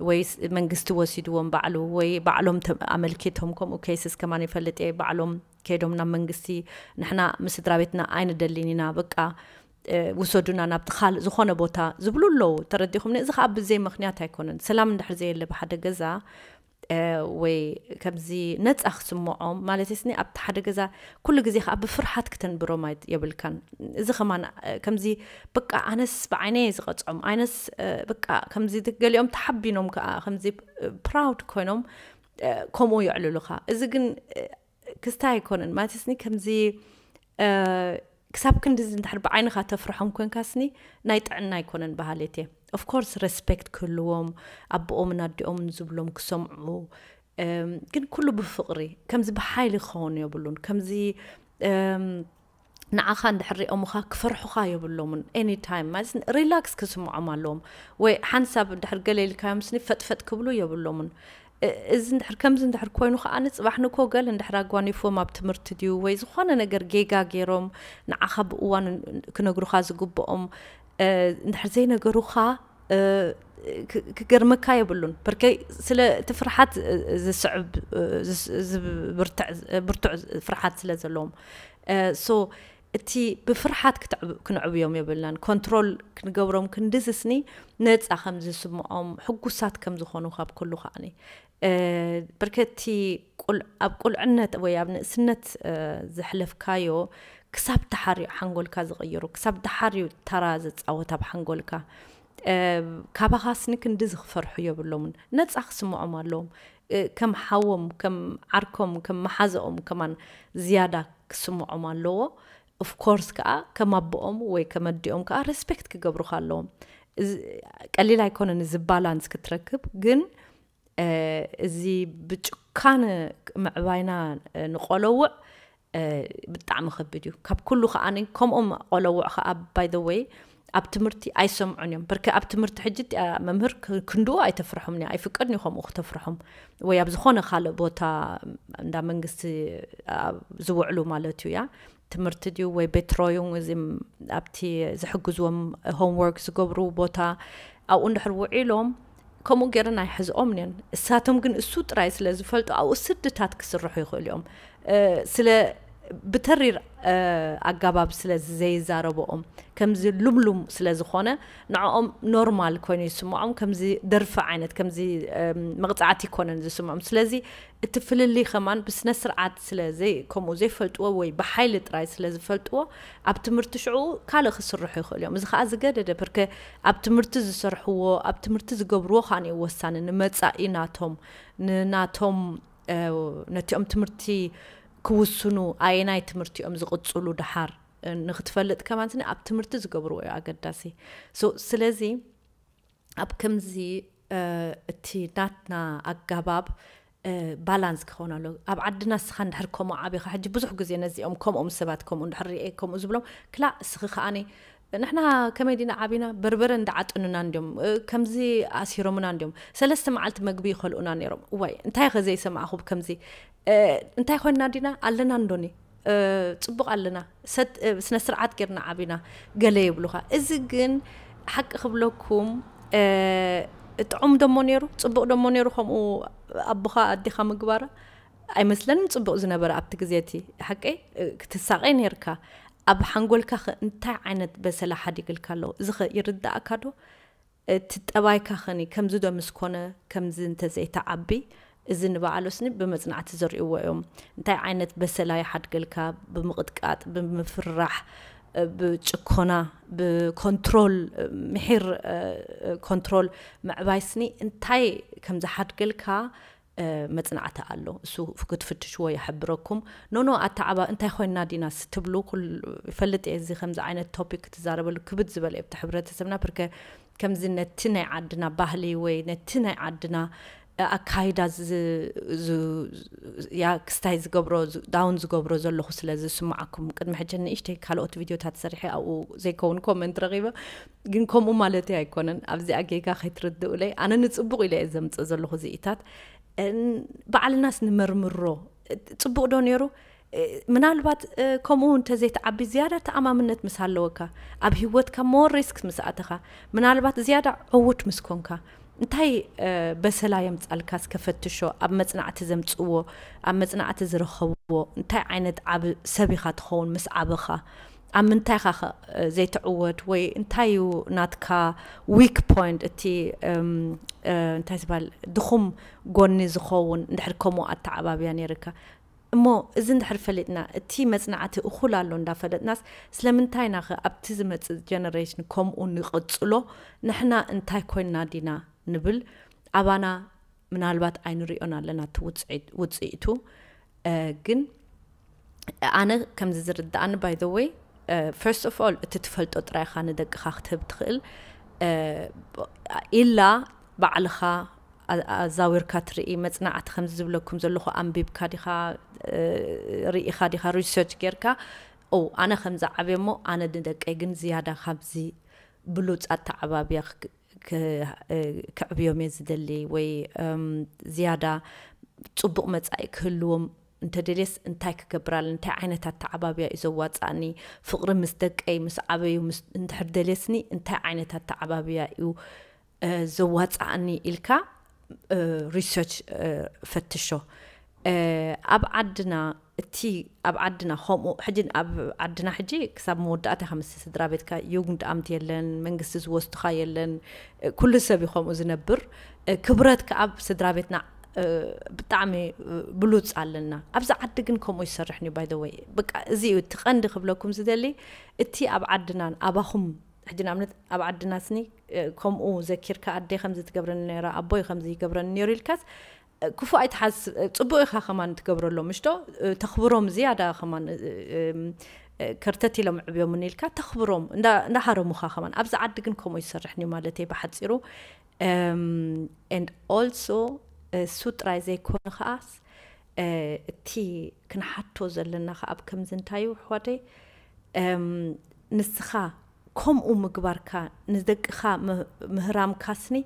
ወይ መንግስቲ ወሲድዎም ባዕሉ ወይ ባዕሎም ኣመልኪቶም፣ ከምኡ ኬስስ ከማን ይፈልጥ እየ፣ ባዕሎም ከይዶም ናብ መንግስቲ ንሕና ምስ ስድራ ቤትና ኣይንደልን ኢና፣ በቃ ውሰዱና ናብቲ ካልእ ዝኾነ ቦታ ዝብሉ ኣለዉ። ተረዲኹምኒ? እዚ ከዓ ብዘይ ምኽንያት ኣይኮነን። ሰላም እንድሕር ዘየለ ብሓደ ገዛ ወይ ከምዚ ነፃ ክስምዖም ማለት ስኒ ኣብቲ ሓደ ገዛ ኩሉ ግዜ ከዓ ብፍርሓት ክተንብሮም የብልካን። እዚ ከማን ከምዚ በቃ ኣነስ ብዓይነየ ዝቐፅዖም ኣይነስ በቃ ከምዚ ገሊኦም ተሓቢኖም ከዓ ከምዚ ፕራውድ ኮይኖም ከምኡ የዕልሉካ። እዚ ግን ክስታይ ኣይኮነን ማለት ስኒ ከምዚ ክሳብ ክንድዚ እንድሕር ብዓይንኻ ተፍርሖም ኮንካስኒ ናይ ጥዕና ኣይኮነን በሃሌት እየ። Of course respect ክህልዎም፣ ኣቦኦምን ኣዲኦምን ዝብሎም ክሰምዑ፣ ግን ኩሉ ብፍቕሪ፣ ከምዚ ብሓይሊ ክኸውን የብሉን። ከምዚ ንዓኻ እንድሕር ሪኦምኻ ክፈርሑኻ የብሎምን። Anytime ማለት relax ክስምዖም ኣለዎም። ወይ ሓንሳብ እንድሕር ገለ ኢልካዮም ስኒ ፈጥፈጥ ክብሉ የብሎምን። እዚ እንድሕር ከምዚ እንድሕር ኮይኑ ከዓኒ ጽባሕ ንኮ ገል እንድሕር ኣጓኒፎም ኣብ ትምህርቲ ድዩ ወይ ዝኾነ ነገር ጌጋ ገይሮም ንዓኻ ብእዋን ክነግሩኻ ዝግብኦም እንድሕር ዘይነገሩኻ ክገርመካ የብሉን። ብርከይ ስለ እቲ ፍርሓት ዝስዕብ ብርቱዕ ፍርሓት ስለ ዘለዎም፣ so እቲ ብፍርሓት ክንዕብዮም የብልናን። ኮንትሮል ክንገብሮም ክንድዝስኒ ነፃ ከም ዝስምዖም፣ ሕጉሳት ከም ዝኾኑ ካብ ኩሉ ከዓኒ ብርከቲ ኣብ ቁልዕነት ወይ ኣብ ንእስነት ዘሕለፍካዮ ክሳብ ተሓርዩ ሓንጎልካ ዝቕይሩ፣ ክሳብ ተሓርዩ ተራ ዝፃወት ኣብ ሓንጎልካ፣ ካባኻ ስኒ ክንዲ ዝኽፈርሑ የብሎምን። ነፃ ክስምዖም ኣለዎም። ከም ሓዎም፣ ከም ዓርኮም፣ ከም መሓዘኦም ከማን ዝያዳ ክስምዖም ኣለዎ። Of course ከዓ ከም ኣቦኦም ወይ ከም ኣዲኦም ከዓ ሬስፔክት ክገብሩካ ኣለዎም። ቀሊል ኣይኮነን እዚ ባላንስ ክትረክብ፣ ግን እዚ ብጭካነ ምዕባይና ንቆለውዕ ብጣዕሚ ከቢድ እዩ። ካብ ኩሉ ከዓ ከምኦም ቆለውዕ ከዓ by the way ኣብ ትምህርቲ ኣይሰምዑን እዮም። ብርከ ኣብ ትምህርቲ ሕጂ እቲኣ መምህር ክንድኡ ኣይተፍርሖም እያ፣ ኣይፍቀድን እዩ ከምኡ ክተፍርሖም። ወይ ኣብ ዝኾነ ካልእ ቦታ እንዳ መንግስቲ ዝውዕሉ ማለት እዩ እያ ትምህርቲ ድዩ ወይ ቤት ሮዩን እዚ ኣብቲ ዝሕግዝዎም ሆምወርክ ዝገብሩ ቦታ ኣብኡ እንድሕር ውዒሎም ከምኡ ገይረን ኣይሕዝኦም እየን። እሳቶም ግን እሱ ጥራይ ስለ ዝፈልጡ ኣብኡ ስድታት ክስርሑ ይኽእሉ እዮም። ስለ ብተሪር ኣጋባብ ስለ ዘይዛረብኦም ከምዚ ሉምሉም ስለ ዝኾነ ንዕኦም ኖርማል ኮይኑ ይስምዖም። ከምዚ ደርፊ ዓይነት ከምዚ መቕፃዕቲ ይኮነን ዝስምዖም። ስለዚ እቲ ፍልልይ ከማን ብስነ ስርዓት ስለ ዘይ ከምኡ ዘይፈልጥዎ ወይ ብሓይሊ ጥራይ ስለ ዝፈልጥዎ ኣብ ትምህርቲ ሽዑ ካልእ ክስርሑ ይኽእሉ እዮም። እዚ ከዓ ዝገደደ ብርከ ኣብ ትምህርቲ ዝሰርሕዎ ኣብ ትምህርቲ ዝገብርዎ ከዓ እዩ ወሳኒ ንመፃኢ ናቶም ንናቶም ነቲኦም ትምህርቲ ክውስኑ ኣየናይ ትምህርቲ እዮም ዝቕፅሉ ደሓር ንክትፈልጥ ከማን ስኒ ኣብ ትምህርቲ ዝገብርዎ እዩ ኣገዳሲ። ስለዚ ኣብ ከምዚ እቲ ናትና ኣጋባብ ባላንስ ክኸውን ኣሎ። ኣብ ዓድና እስኻ እንድሕር ከምኡ ዓቢኻ ሕጂ ብዙሕ ግዜ ነዚኦም ከምኦም ሰባት ከምኡ እንድሕር ሪኤ ከምኡ ዝብሎም ክላ እስኺ ከዓኒ ንሕና ከመይ ዲና ዓቢና በርበረ እንዳዓጠኑና እንዲዮም ከምዚ ኣሲሮምና እንዲዮም ሰለስተ መዓልቲ መግቢ ይኸልኡና ነይሮም። እዋይ እንታይ ከ ዘይሰማዕኹ ከምዚ እንታይ ኮይንና ዲና ኣለና እንዶኒ ጽቡቕ ኣለና ስነ ስርዓት ጌርና ዓቢና ገለ ይብሉኻ። እዚ ግን ሓቂ ክብለኩም ጥዑም ደሞ ነይሩ ጽቡቕ ደሞ ነይሩ ከምኡ ኣቦኻ ኣዴኻ ምግባራ ኣይመስለንን ጽቡቕ ዝነበረ ኣብቲ ግዜ እቲ ሓቀይ ክትሳቐይ ነርካ ኣብ ሓንጎልካ ኸ እንታይ ዓይነት በሰላ ሓዲግልካ ኣሎ እዚ ኸ ይርዳእካ ዶ እቲ ጠባይካ ኸኒ ከምዚ ዶ ምስ ኮነ ከምዚ እንተዘይተዓቢ እዚ ንባዕሉ ስኒ ብመጽናዕቲ ዘርእይዎ እዮም እንታይ ዓይነት በሰላ ይሓድገልካ ብምቕጥቃጥ ብምፍርራሕ ብጭኮና ብኮንትሮል ምሒር ኮንትሮል ምዕባይ ስኒ እንታይ ከም ዝሓድገልካ መጽናዕቲ ኣሎ እሱ ክትፍትሽዎ ይሕብረኩም። ኖኖ ኣተዓባ እንታይ ኮይና ዲናስ ትብሉ ይፈልጥ እየ እዚ ከምዚ ዓይነት ቶፒክ ክትዛረበሉ ክብድ ዝበለ እብቲ ሕብረተሰብና ብርከ ከምዚ ነቲ ናይ ዓድና ባህሊ ወይ ነቲ ናይ ዓድና ኣካይዳ ያ ክስታይ ዝገብሮ ዳውን ዝገብሮ ዘለኹ ስለ ዝስማዓኩም ቅድሚ ሕጂ ንእሽተይ ካልኦት ቪድዮታት ሰሪሐ ኣብኡ ዘይከውን ኮመንት ረኺበ ግን ከምኡ ማለተይ ኣይኮነን ኣብዚኣ ጌጋ ከይትርድኡለይ ኣነ ንፅቡቕ ኢለ እየ ዘምፅእ ዘለኹ ዝኢታት ባዕልናስ ንመርምሮ ፅቡቕ ዶ ነይሩ ምናልባት ከምኡ እንተዘይትዓቢ ዝያዳ ተኣማምነት ምስ ኣለወካ ኣብ ህይወትካ ሞር ሪስክ ምስ ኣተኻ ምናልባት ዝያዳ ዕውት ምስ ኮንካ እንታይ በሰላ የምፃልካ እስከ ፈትሾ ኣብ መፅናዕቲ ዘምፅዎ ኣብ መፅናዕቲ ዝረኸብዎ እንታይ ዓይነት ዓብ ሰብ ኢኻ ትኸውን ምስ ዓበኻ ኣብ ምንታይ ኢኻ ዘይትዕወት ወይ እንታይ እዩ ናትካ ዊክ ፖይንት እቲ እንታይ ዝበሃል ድኹም ጎኒ ዝኸውን እንድሕር ከምኡ ኣተዓባብያ ነይርካ እሞ እዚ እንድሕር ፈሊጥና እቲ መፅናዕቲ እኹል ኣሎ እንዳፈለጥናስ ስለምንታይ ናኸ ኣብቲ ዝመፅእ ጀነሬሽን ከምኡ ንቕፅሎ ንሕና እንታይ ኮይንና ዲና ንብል ኣባና ምናልባት ኣይንሪኦን ኣለና እቲ ውፅኢቱ ግን ኣነ ከምዚ ዝርዳእኒ by the way first of all እቲ ትፈልጦ ጥራይ ኢኻ ንደቅኻ ክትህብ ትኽእል። ኢላ ባዕልኻ ኣዛዊርካ ትርኢ፣ መጽናዕቲ ከምዚ ዝብለኩም ዘለኹ ኣንቢብካ ዲኻ፣ ርኢኻ ዲኻ፣ ሪሰርች ጌርካ፣ ኦ ኣነ ከምዚ ዓብየ እሞ ኣነ ንደቀይ ግን ዝያዳ ካብዚ ብሉጽ ኣተዓባብያ ክዕብዮም እየ ዝደሊ፣ ወይ ዝያዳ ጽቡቕ መጻኢ ክህልዎም እንተደልየስ እንታይ ክገብር ኣለኒ? እንታይ ዓይነት ኣተዓባብያ እዩ ዘዋጻእኒ? ፍቕሪ ምስ ደቀይ ምስ ዓበዩ እንድሕር ደልየስኒ እንታይ ዓይነት ኣተዓባብያ እዩ ዘዋጻእኒ ኢልካ ሪሰርች ፈትሾ። ኣብ ዓድና እቲ ኣብ ዓድና ከምኡ ሕጂ ኣብ ዓድና ሕጂ ክሳብ መወዳእታ ኢኻ ምስ ስድራ ቤትካ፣ ዩግንድ ኣምት የለን፣ መንግስቲ ዝወስድኻ የለን፣ ኩሉ ሰብ እዩ ከምኡ ዝነብር። ክብረት ከኣ ኣብ ስድራ ቤትና ብጣዕሚ ብሉጽ ኣለና። ኣብዚ ዓዲ ግን ከምኡ ይሰርሕን እዩ። ባይ ወይ በቃ እዚ እዩ እቲ ቀንዲ ክብለኩም ዝደሊ። እቲ ኣብ ዓድናን ኣባኹም ሕጂ ንኣብነት ኣብ ዓድና ስኒ ከምኡ ዘኪርካ ኣደይ ከምዚ ትገብረኒ ነራ፣ ኣቦይ ከምዚ ይገብረኒ ነይሩ ኢልካስ ክፉ ኣይትሓስብ። ጽቡቕ ኢኻ ከማን ትገብረሎም ምሽቶ፣ ተኽብሮም ዝያዳ ከማን ከርተት ኢሎም ዕብዮምን ኢልካ ተኽብሮም እንዳሃረሙኻ ከማን። ኣብዚ ዓዲ ግን ከምኡ ይሰርሕን እዩ ማለት እየ ብሓፂሩ። And also እሱ ጥራይ ዘይኮነ ከዓስ እቲ ክንሓቶ ዘለና ከ ኣብ ከምዚ እንታይ እዩ ኣሕዋተይ፣ ንስኻ ከምኡ ምግባርካ ንደቅኻ ምህራምካስኒ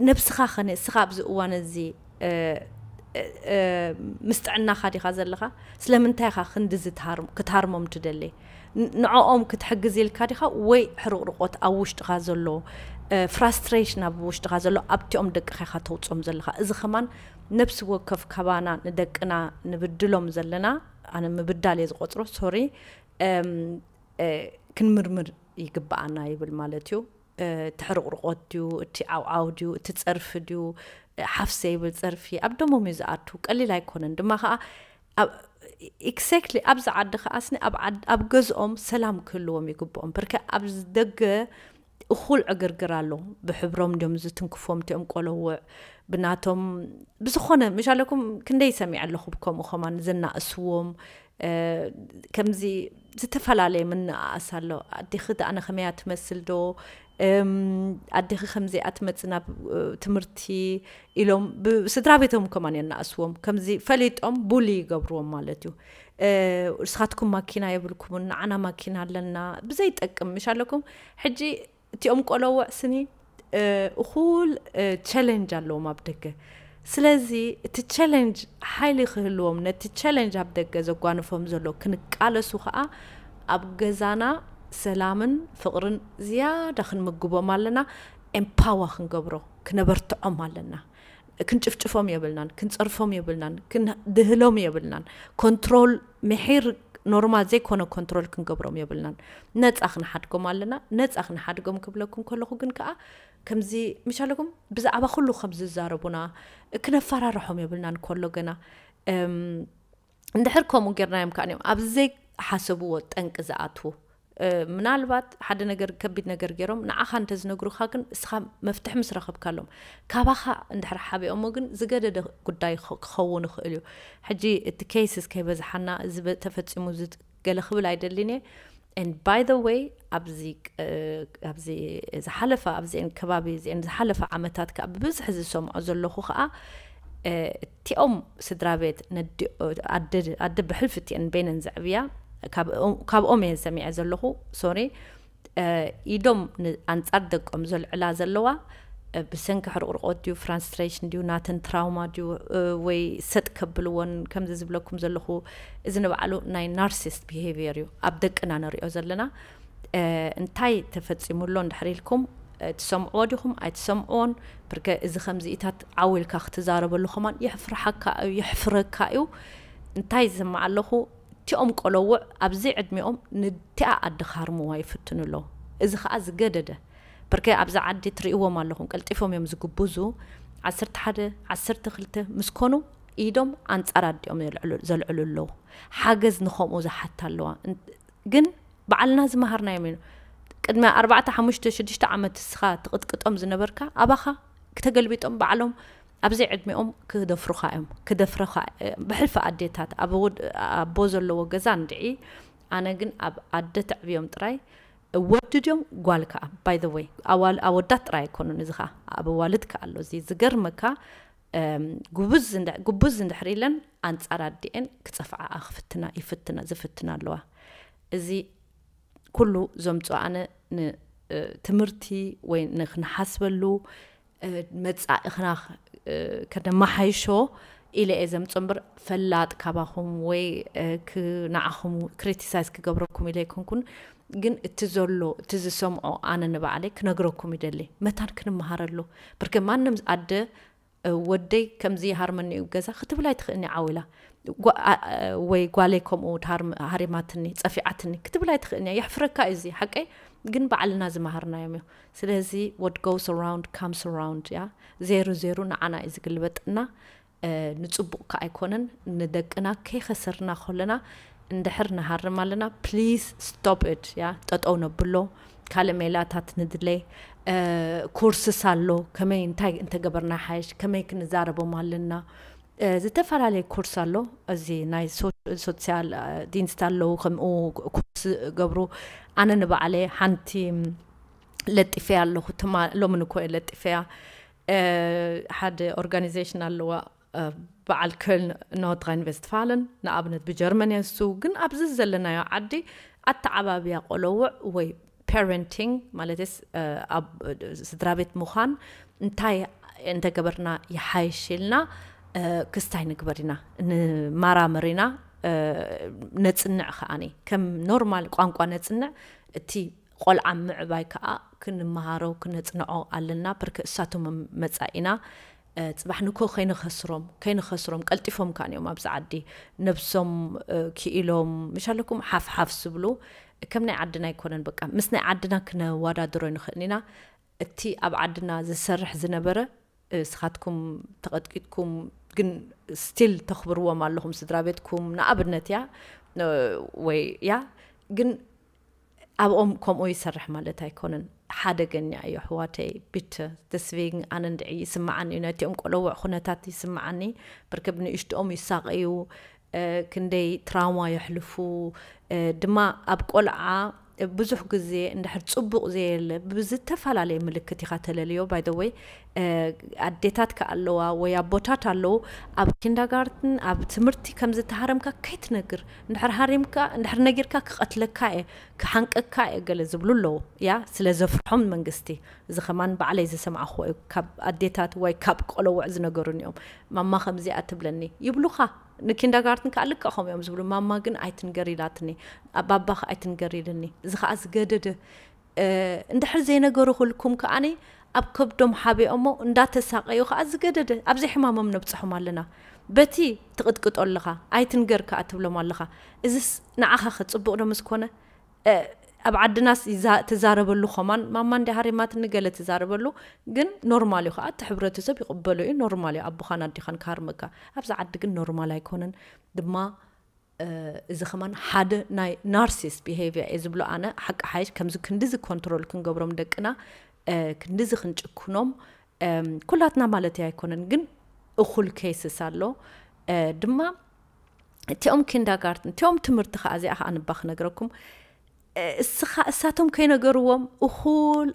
ነብስኻ ኸነ እስኻ ኣብዚ እዋን እዚ ምስ ጥዕናኻ ዲኻ ዘለኻ? ስለምንታይ ኢኻ ክንድዚ ክትሃርሞም ትደሊ? ንዕኦም ክትሕግዝ ኢልካ ዲኻ ወይ ሕርቕርቆት ኣብ ውሽጥኻ ዘሎ ፍራስትሬሽን ኣብ ውሽጥኻ ዘሎ ኣብቲኦም ደቅኻ ኢኻ ተውፅኦም ዘለኻ? እዚ ከማን ነብሲ ወከፍ ካባና ንደቅና ንብድሎም ዘለና፣ ኣነ ምብዳል እየ ዝቆፅሮ፣ ሶሪ፣ ክንምርምር ይግብኣና ይብል ማለት እዩ። እቲ ሕርቕርቆት ድዩ፣ እቲ ዓውዓው ድዩ፣ እቲ ፀርፊ ድዩ፣ ሓፍሰ ይብል ፀርፊ ኣብ ደሞም እዩ ዝኣቱ። ቀሊል ኣይኮነን ድማ ከዓ። ኤግዛክትሊ ኣብዚ ዓዲ ከዓ ስኒ ኣብ ገዝኦም ሰላም ክህልዎም ይግብኦም። ብርከ ኣብ ደገ እኹል ዕግርግር ኣሎ። ብሕብሮም ድዮም ዝትንክፎም፣ እቲኦም ቆለውዕ ብናቶም ብዝኾነ ምሻለኩም ክንደይ ሰሚዐ ኣለኹ። ከምኡ ከማን ዘናእስዎም ከምዚ ዝተፈላለየ ምንኣኣስ ኣሎ። ኣዴኺ ደኣ ንኸመይ እያ ትመስል ዶ? ኣዴኺ ከምዚ እያ ትመጽእ ናብ ትምህርቲ ኢሎም ብስድራ ቤቶም ከማን የናእስዎም። ከምዚ ፈሊጦም ቡሊ ይገብርዎም ማለት እዩ። ንስኻትኩም ማኪና የብልኩምን፣ ንዓና ማኪና ኣለና፣ ብዘይጠቅም ምሽ ኣለኩም። ሕጂ እቲኦም ቆለውዕ ስኒ እኹል ቸለንጅ ኣለዎም ኣብ ደገ። ስለዚ እቲ ቸለንጅ ሓይሊ ክህልዎም፣ ነቲ ቸለንጅ ኣብ ደገ ዘጓንፎም ዘሎ ክንቃለሱ ከዓ ኣብ ገዛና ሰላምን ፍቕርን ዝያዳ ክንምግቦም ኣለና። ኤምፓዋ ክንገብሮ ክነበርትዖም ኣለና። ክንጭፍጭፎም የብልናን፣ ክንፀርፎም የብልናን፣ ክንድህሎም የብልናን። ኮንትሮል ምሒር ኖርማል ዘይኮነ ኮንትሮል ክንገብሮም የብልናን። ነፃ ክንሓድጎም ኣለና። ነፃ ክንሓድጎም ክብለኩም ከለኹ ግን ከዓ ከምዚ ምሻለኩም ብዛዕባ ኩሉ ከም ዝዛረቡና ክነፈራርሖም የብልናን። ከሎ ገና እንድሕር ከምኡ ጌርናዮም ከዓ እዮም ኣብዚ ዘይሓሰብዎ ጠንቂ ዝኣትዉ። ምናልባት ሓደ ነገር ከቢድ ነገር ገይሮም ንዓኻ እንተዝነግሩኻ ግን እስኻ መፍትሒ ምስ ረኸብካሎም ካባኻ እንድሕር ሓቢኦሞ ግን ዝገደደ ጉዳይ ክኸውን ይኽእል እዩ። ሕጂ እቲ ኬይስስ ከይበዝሓና እዚ ተፈፂሙ ገለ ክብል ኣይደልን እየ። And by the way ኣብዚ ኣብዚ ዝሓለፈ ኣብዚአን ከባቢ እዚአን ዝሓለፈ ዓመታት ከዓ ብብዝሒ ዝሰምዖ ዘለኹ ከዓ እቲኦም ስድራ ቤት ኣደ ብሕልፊ እቲአን በይነን ዘዕብያ ካብኦም እየን ሰሚዐ ዘለኹ። ሶሪ፣ ኢዶም ኣንጻር ደቆም ዘልዕላ ዘለዋ ብሰንኪ ሕርቕርቆት ድዩ፣ ፍራስትሬሽን ድዩ፣ ናተን ትራውማ ድዩ፣ ወይ ሰጥ ከብልዎን ከምዚ ዝብለኩም ዘለኹ፣ እዚ ንባዕሉ ናይ ናርሲስት ቢሄቪየር እዩ ኣብ ደቅና ንሪኦ ዘለና። እንታይ ተፈጺሙ ኣሎ እንድሕር ኢልኩም ትሰምዕዎ ዲኹም ኣይትሰምዕዎን? ብርከ እዚ ከምዚኢታት ዓው ኢልካ ክትዛረበሉ ከማን የሕፍርሓካ እዩ፣ የሕፍረካ እዩ። እንታይ ዝሰማዕ ኣለኹ፣ እቲኦም ቆለውዕ ኣብዚ ዕድሚኦም ንቲኣ ኣዲ ክሃርምዋ ይፍትኑ ኣለዉ። እዚ ኸኣ ዝገደደ። ብርከ ኣብዚ ዓዲ ትርእይዎም ኣለኹም፣ ቀልጢፎም እዮም ዝግብዙ። ዓሰርተ ሓደ፣ ዓሰርተ ክልተ ምስ ኮኑ ኢዶም ኣንጻር ኣዲኦም ዘልዕሉ ኣለዉ። ሓገዝ ንኸምኡ ዝሓታ ኣለዋ። ግን ባዕልና ዝመሃርናዮም እዩ። ቅድሚ ኣርባዕተ፣ ሓሙሽተ፣ ሽዱሽተ ዓመት እስኻ ትቕጥቅጦም ዝነበርካ ኣባኻ ክተገልቢጦም ባዕሎም ኣብዚ ዕድሚኦም ክደፍሩኻ እዮም። ክደፍረኻ ብሕልፊ ኣዴታት ኣብ ኣቦ ዘለዎ ገዛ እንድዒ ኣነ ግን ኣብ ኣደ ተዕብዮም ጥራይ፣ ወዲ ድዮም ጓል ከኣ? By the way፣ ኣዋል-፣ ኣወዳት ጥራይ ኣይኮኑን፣ እዚ ከኣ ኣብ ኣዋልድ ከኣ ኣሎ። እዚ ዝገርመካ፣ እም፣ ጉብዝ እንድ-፣ ጉብዝ እንድሕር ኢለን ኣንጻር ኣዲኤን ክጸፍዓኣ ክፍትና፣ ይፍትና፣ ዝፍትና ኣለዋ። እዚ ኩሉ ዘምጽኦ ኣነ ን-፣ እ፣ ትምህርቲ ወይ ንክንሓስበሉ፣ እ፣ መጻኢኽና ክ-፣ እ፣ ከነመሓይሾ ኢለ እየ ዘምጽኦ እምበር፣ ፈላጥ ካባኹም ወይ፣ እ፣ ክ-፣ ንዓኹም ክሪቲሳይዝ ክገብረኩም ኢለ ኣይኮንኩን። ግን እቲ ዘሎ፣ እቲ ዝሰምዖ ኣነ ንባዕለይ ክነግረኩም ይደሊ። መታን ክንመሃረሉ። ብርክ ማንም ኣደ፣ እ፣ ወደይ ከምዚ ይሃርመኒ እዩ ገዛ ክትብል ኣይትኽእልኒ ዓው ኢላ። ጓ-፣ ኣ-፣ ኣ-፣ ወይ ጓለይ ከምኡ ትሃርም-፣ ሃሪማትኒ፣ ጸፊዓትኒ ክትብል ኣይትኽእልኒ እያ። የሕፍረካ እዩ እዚ፣ ሓቀይ ግን ባዕልና ዝመሃርናዮም እዩ። ስለዚ what goes around comes around እያ። ዜሩ ዜሩ ንዓና እዩ ዝግልበጥና። እ፣ ንጽቡቕ ከኣ ኣይኮነን። ንደቅና ከይኸሰርና ከለና እንድሕር ንሃርም ኣለና፣ please stop it እያ። ጠጠው ነብሎ። ካልእ ሜላታት ንድለይ። እ፣ ኮርስስ ኣሎ፣ ከመይ እንታይ እንተገበርና ሓይሽ፣ ከመይ ክንዛረቦም ኣለና። እ፣ ዝተፈላለየ ኮርስ ኣሎ። እዚ ናይ ሶ-፣ ሶሲያል፣ እ፣ ዲንስት ኣለዉ፣ ከምኡ ኮርስ ገብሩ። ኣነ ንባዕለይ ሓንቲ ለጢፈያ ኣለኹ፣ ትማ-፣ ሎምን እኮ እየ ለጢፈያ። እ፣ ሓደ ኦርጋኒዜሽን ኣለዋ፣ እ፣ በዓል ኮልን ኖርድራይን ቬስትፋለን፣ ንኣብነት ብጀርመን እያ እሱ። ግን ኣብዚ ዘለናዮ ዓዲ ኣተዓባብያ ቆለውዕ ወይ ፓረንቲንግ ማለትስ፣ እ፣ ኣብ ስድራ ቤት ምዃን እንታይ እንተገበርና ይሓይሽ ኢልና፣ እ፣ ክስታይ ንግበር ኢና፣ ንመራመር ኢና፣ እ፣ ነጽንዕ ከኣኒ። ከም ኖርማል ቋንቋ ነጽንዕ፣ እቲ ቆልዓ ምዕባይ ከኣ ክንመሃሮ፣ ክነጽንዖ ኣለና። ብርክ እሳቶም መጻኢና፣ እ፣ ጽባሕ ንኮ ከይንኸስሮም፣ ከይንኸስሮም፣ ቀልጢፎም ከኣን እዮም ኣብዚ ዓዲ ነብሶም፣ እ፣ ክኢሎም፣ ምሽ ኣለኩም ሓፍ ሓፍ ዝብሉ። ከም ናይ ዓድና ኣይኮነን፣ በቃ ምስ ናይ ዓድና ክነወዳድሮ ንኽእል ኢና። እቲ ኣብ ዓድና ዝሰርሕ ዝነበረ፣ እ፣ ስኻትኩም ተቐጥቂጥኩም፣ ግን ስቲል ተኽብርዎም ኣለኹም ስድራ ቤትኩም፣ ንኣብነት እያ፣ እ፣ ወይ እያ፣ ግን ኣብኦም ከምኡ ይሰርሕ ማለት ኣይኮነን። ሓደገኛ እዩ ኣሕዋተይ፣ ቢተ፣ ደስቪንግ ኣነ እንድዒ ይስምዓኒ እዩ፣ ነቲኦም ቆለውዕ ኩነታት ይስምዓኒ። ብርክብ ንእሽትኦም ይሳቐዩ፣ እ፣ ክንደይ ትራውማ የሕልፉ፣ እ፣ ድማ ኣብ ቆልዓ ብዙሕ ግዜ እንድሕር ጽቡቕ ዘየለ ብዝተፈላለየ ምልክት ኢኻ ተለልዮ። By the way፣ እ፣ ኣዴታት ከኣ ኣለዋ ወይ ኣቦታት ኣለዉ፣ ኣብ ኪንዳጋርትን ኣብ ትምህርቲ ከም ዝተሃረምካ ከይትነግር፣ እንድሕር ሃሪምካ፣ እንድሕር ነጊርካ ክቐትለካ እየ፣ ክሓንቀካ እየ ገለ ዝብሉ ኣለዉ። ያ፣ ስለ ዘፍርሖም መንግስቲ። እዚ ከማን ባዕለይ ዝሰማዕኽዎ እዩ። ካብ ኣዴታት ወይ ካብ ቆለውዕ ዝነገሩኒ እዮም። ማማ ከምዚኣ ትብለኒ ይብሉኻ። ንኪንዳጋርትን ከኣ ልክዕ ከምኡ እዮም ዝብሉ። ማማ ግን ኣይትንገር ኢላትኒ፣ ኣባባኽ ኣይትንገር ኢልኒ። እዚ ከኣ ዝገደደ፣ እ፣ እንድሕር ዘይነገሩኹልኩም ከኣኒ ኣብ ከብዶም ሓቢኦሞ እንዳተሳቐዩ ከኣ ዝገደደ፣ ኣብ ዘይሕማሞም ነብጽሖም ኣለና። በቲ ትቕጥቅጦ ኣለኻ፣ ኣይትንገር ከኣ ትብሎም ኣለኻ። እዚስ ንዓኻ ከ ጽቡቕ ዶ ምስ ኮነ? እ፣ ኣብ ዓድናስ ይዛ-፣ ትዛረበሉ ኸማን፣ ማማ እንዲ ሃሪማትኒ ገለ ትዛረበሉ፣ ግን ኖርማል እዩ ኸዓ፣ እቲ ሕብረተሰብ ይቕበሎ እዩ፣ ኖርማል እዩ ኣቦኻን ኣዴኻን ክሃርመካ። ኣብዚ ዓዲ ግን ኖርማል ኣይኮነን። ድማ፣ እ፣ እዚ ኸማን ሓደ ናይ ናርሲስት ቢሄቪየር እየ ዝብሎ ኣነ። ሓቂ ሓይሽ ከምዚ ክንድዚ ኮንትሮል ክንገብሮም ደቅና፣ እ፣ ክንድዚ ክንጭክኖም፣ እም፣ ኩላትና ማለት ኣይኮነን፣ ግን እኹል ኬስስ ኣሎ። እ፣ ድማ እቲኦም ኪንዳጋርትን፣ እቲኦም ትምህርቲ ኸዓ፣ እዚኣ ኸዓ ንባ ክነግረኩም። እ፣ እስኻ፣ እሳቶም ከይነገርዎም እኹል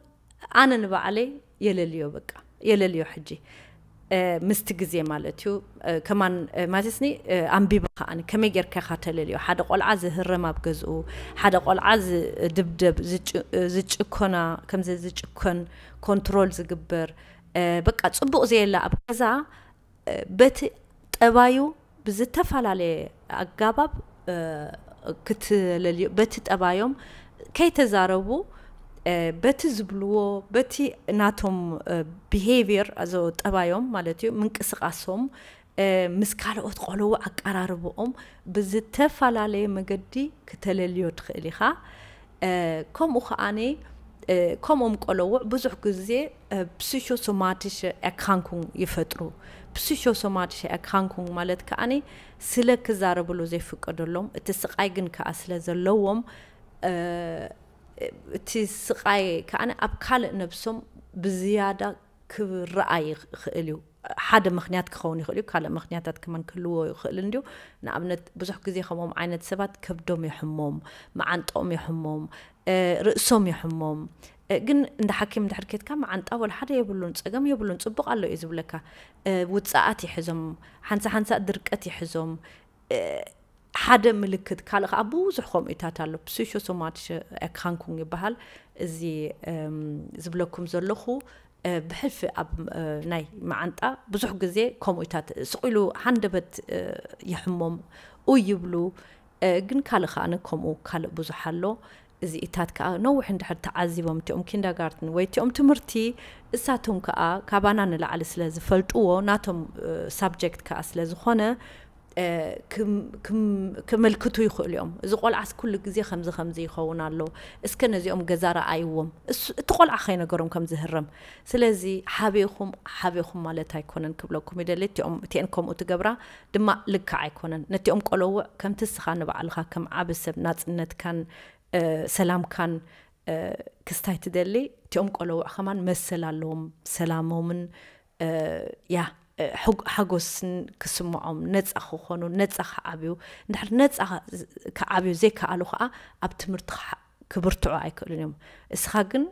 ኣነ ንባዕለይ የለልዮ፣ በቃ፣ የለልዮ ሕጂ። እ፣ ምስቲ ግዜ ማለት እዩ። እ፣ ከማን፣ እ፣ ማለትስኒ፣ እ፣ ኣንቢባ ኸዓ፣ ከመይ ጌርካ ኢኻ ተለልዮ? ሓደ ቆልዓ ዝህረም ኣብ ገዝኡ፣ ሓደ ቆልዓ ዝድብደብ፣ ዝጭ-፣ እ፣ ዝጭኮና፣ ከምዚ ዝጭኮን፣ ኮንትሮል ዝግበር፣ እ፣ በቃ፣ ጽቡቕ ዘየለ ኣብ ገዛ፣ እ፣ በቲ ጠባዩ ብዝተፈላለየ ኣጋባብ፣ እ፣ ክትለልዮ፣ በቲ ጠባዮም ከይተዛረቡ፣ እ፣ በቲ ዝብልዎ፣ በቲ ናቶም፣ እ፣ ቢሄቪየር፣ ኣዞ ጠባዮም ማለት እዩ፣ ምንቅስቓሶም፣ እ፣ ምስ ካልኦት ቆልዑ ኣቀራርብኦም ብዝተፈላለየ መገዲ ክተለልዮ ትኽእል ኢኻ። እ፣ ከምኡ ከኣኒ፣ እ፣ ከምኦም ቆለውዕ ብዙሕ ግዜ፣ እ፣ ፕሲሾሶማቲሸ ኤርክራንኩንግ ይፈጥሩ። ፕሲሾሶማቲሸ ኤርክራንኩንግ ማለት ከኣኒ ስለ ክዛረብሉ ዘይፍቀደሎም፣ እቲ ስቓይ ግን ከኣ ስለ ዘለዎም፣ እ፣ እቲ ስቓይ ከኣኒ ኣብ ካልእ ነብሶም ብዝያዳ ክረኣ ይኽእል እዩ። ሓደ ምኽንያት ክኸውን ይኽእል እዩ። ካልእ ምኽንያታት ከማን ክህልዎ ይኽእል እንድዩ። ንኣብነት ብዙሕ ግዜ ከምኦም ዓይነት ሰባት ከብዶም ይሕሞም፣ መዓንጦም ይሕሞም፣ እ፣ ርእሶም ይሕሞም። እ፣ ግን እንደ ሓኪም እንድሕር ኬድካ መዓንጣ ወላ ሓደ የብሉን፣ ጸገም የብሉን፣ ጽቡቕ ኣሎ እዩ ዝብለካ። እ፣ ውጽኣት ይሕዞም፣ ሓንሳ ሓንሳ ድርቀት ይሕዞም። እ፣ ሓደ ምልክት፣ ካልእ ከዓ ብዙሕ ከምኡታት ኣሎ። ፕሲሾሶማቲሽ ኤርክራንኩንግ ይበሃል። እዚ፣ እም፣ ዝብለኩም ዘለኹ፣ እ፣ ብሕልፊ ኣብ፣ እ፣ ናይ መዓንጣ ብዙሕ ግዜ ከምኡታት ስቕ ኢሉ ሃንደበት፣ እ፣ ይሕሞም፣ ኡይ ይብሉ። እ፣ ግን ካልእ ከኣ ከምኡ ካልእ ብዙሕ ኣሎ። እዚኢታት ከኣ ነዊሕ እንድሕር ተዓዚቦም እቲኦም ኪንደርጋርትን ወይ እቲኦም ትምህርቲ፣ እሳቶም ከኣ ካባና ንላዕሊ ስለ ዝፈልጥዎ፣ ናቶም፣ እ፣ ሳብጀክት ከኣ ስለ ዝኾነ፣ እ፣ ክም-፣ ክም-፣ ክመልክቱ ይኽእሉ እዮም። እዚ ቆልዓስ ኩሉ ግዜ ከምዚ ከምዚ ይኸውን ኣሎ፣ እስከ ነዚኦም ገዛ ረኣይዎም። እሱ፣ እቲ ቆልዓ ከይነገሮም ከም ዝህረም። ስለዚ ሓቤኹም፣ ሓቤኹም ማለት ኣይኮነን ክብለኩም ይደሊ። እቲኦም፣ እቲአን ከምኡ ትገብራ ድማ ልክዕ ኣይኮነን። ነቲኦም ቆለውዕ ከምቲ እስኻ ንባዕልኻ ከም ዓቢ ሰብ ናጽነትካን፣ እ፣ ሰላምካን፣ እ፣ ክስታይ ትደሊ፣ እቲኦም ቆለውዕ ከማን መሰል ኣለዎም፣ ሰላሞምን፣ እ፣ ያ፣ እ፣ ሕግ-፣ ሓጎስን ክስምዖም፣ ነጻ ክኾኑ፣ ነጻ ክዓብዩ። እንድሕር ነጻ ክዓብዩ ዘይከኣሉ ከኣ ኣብ ትምህርቲ ክሓ-፣ ክብርትዑ ኣይክእሉን እዮም። እስኻ ግን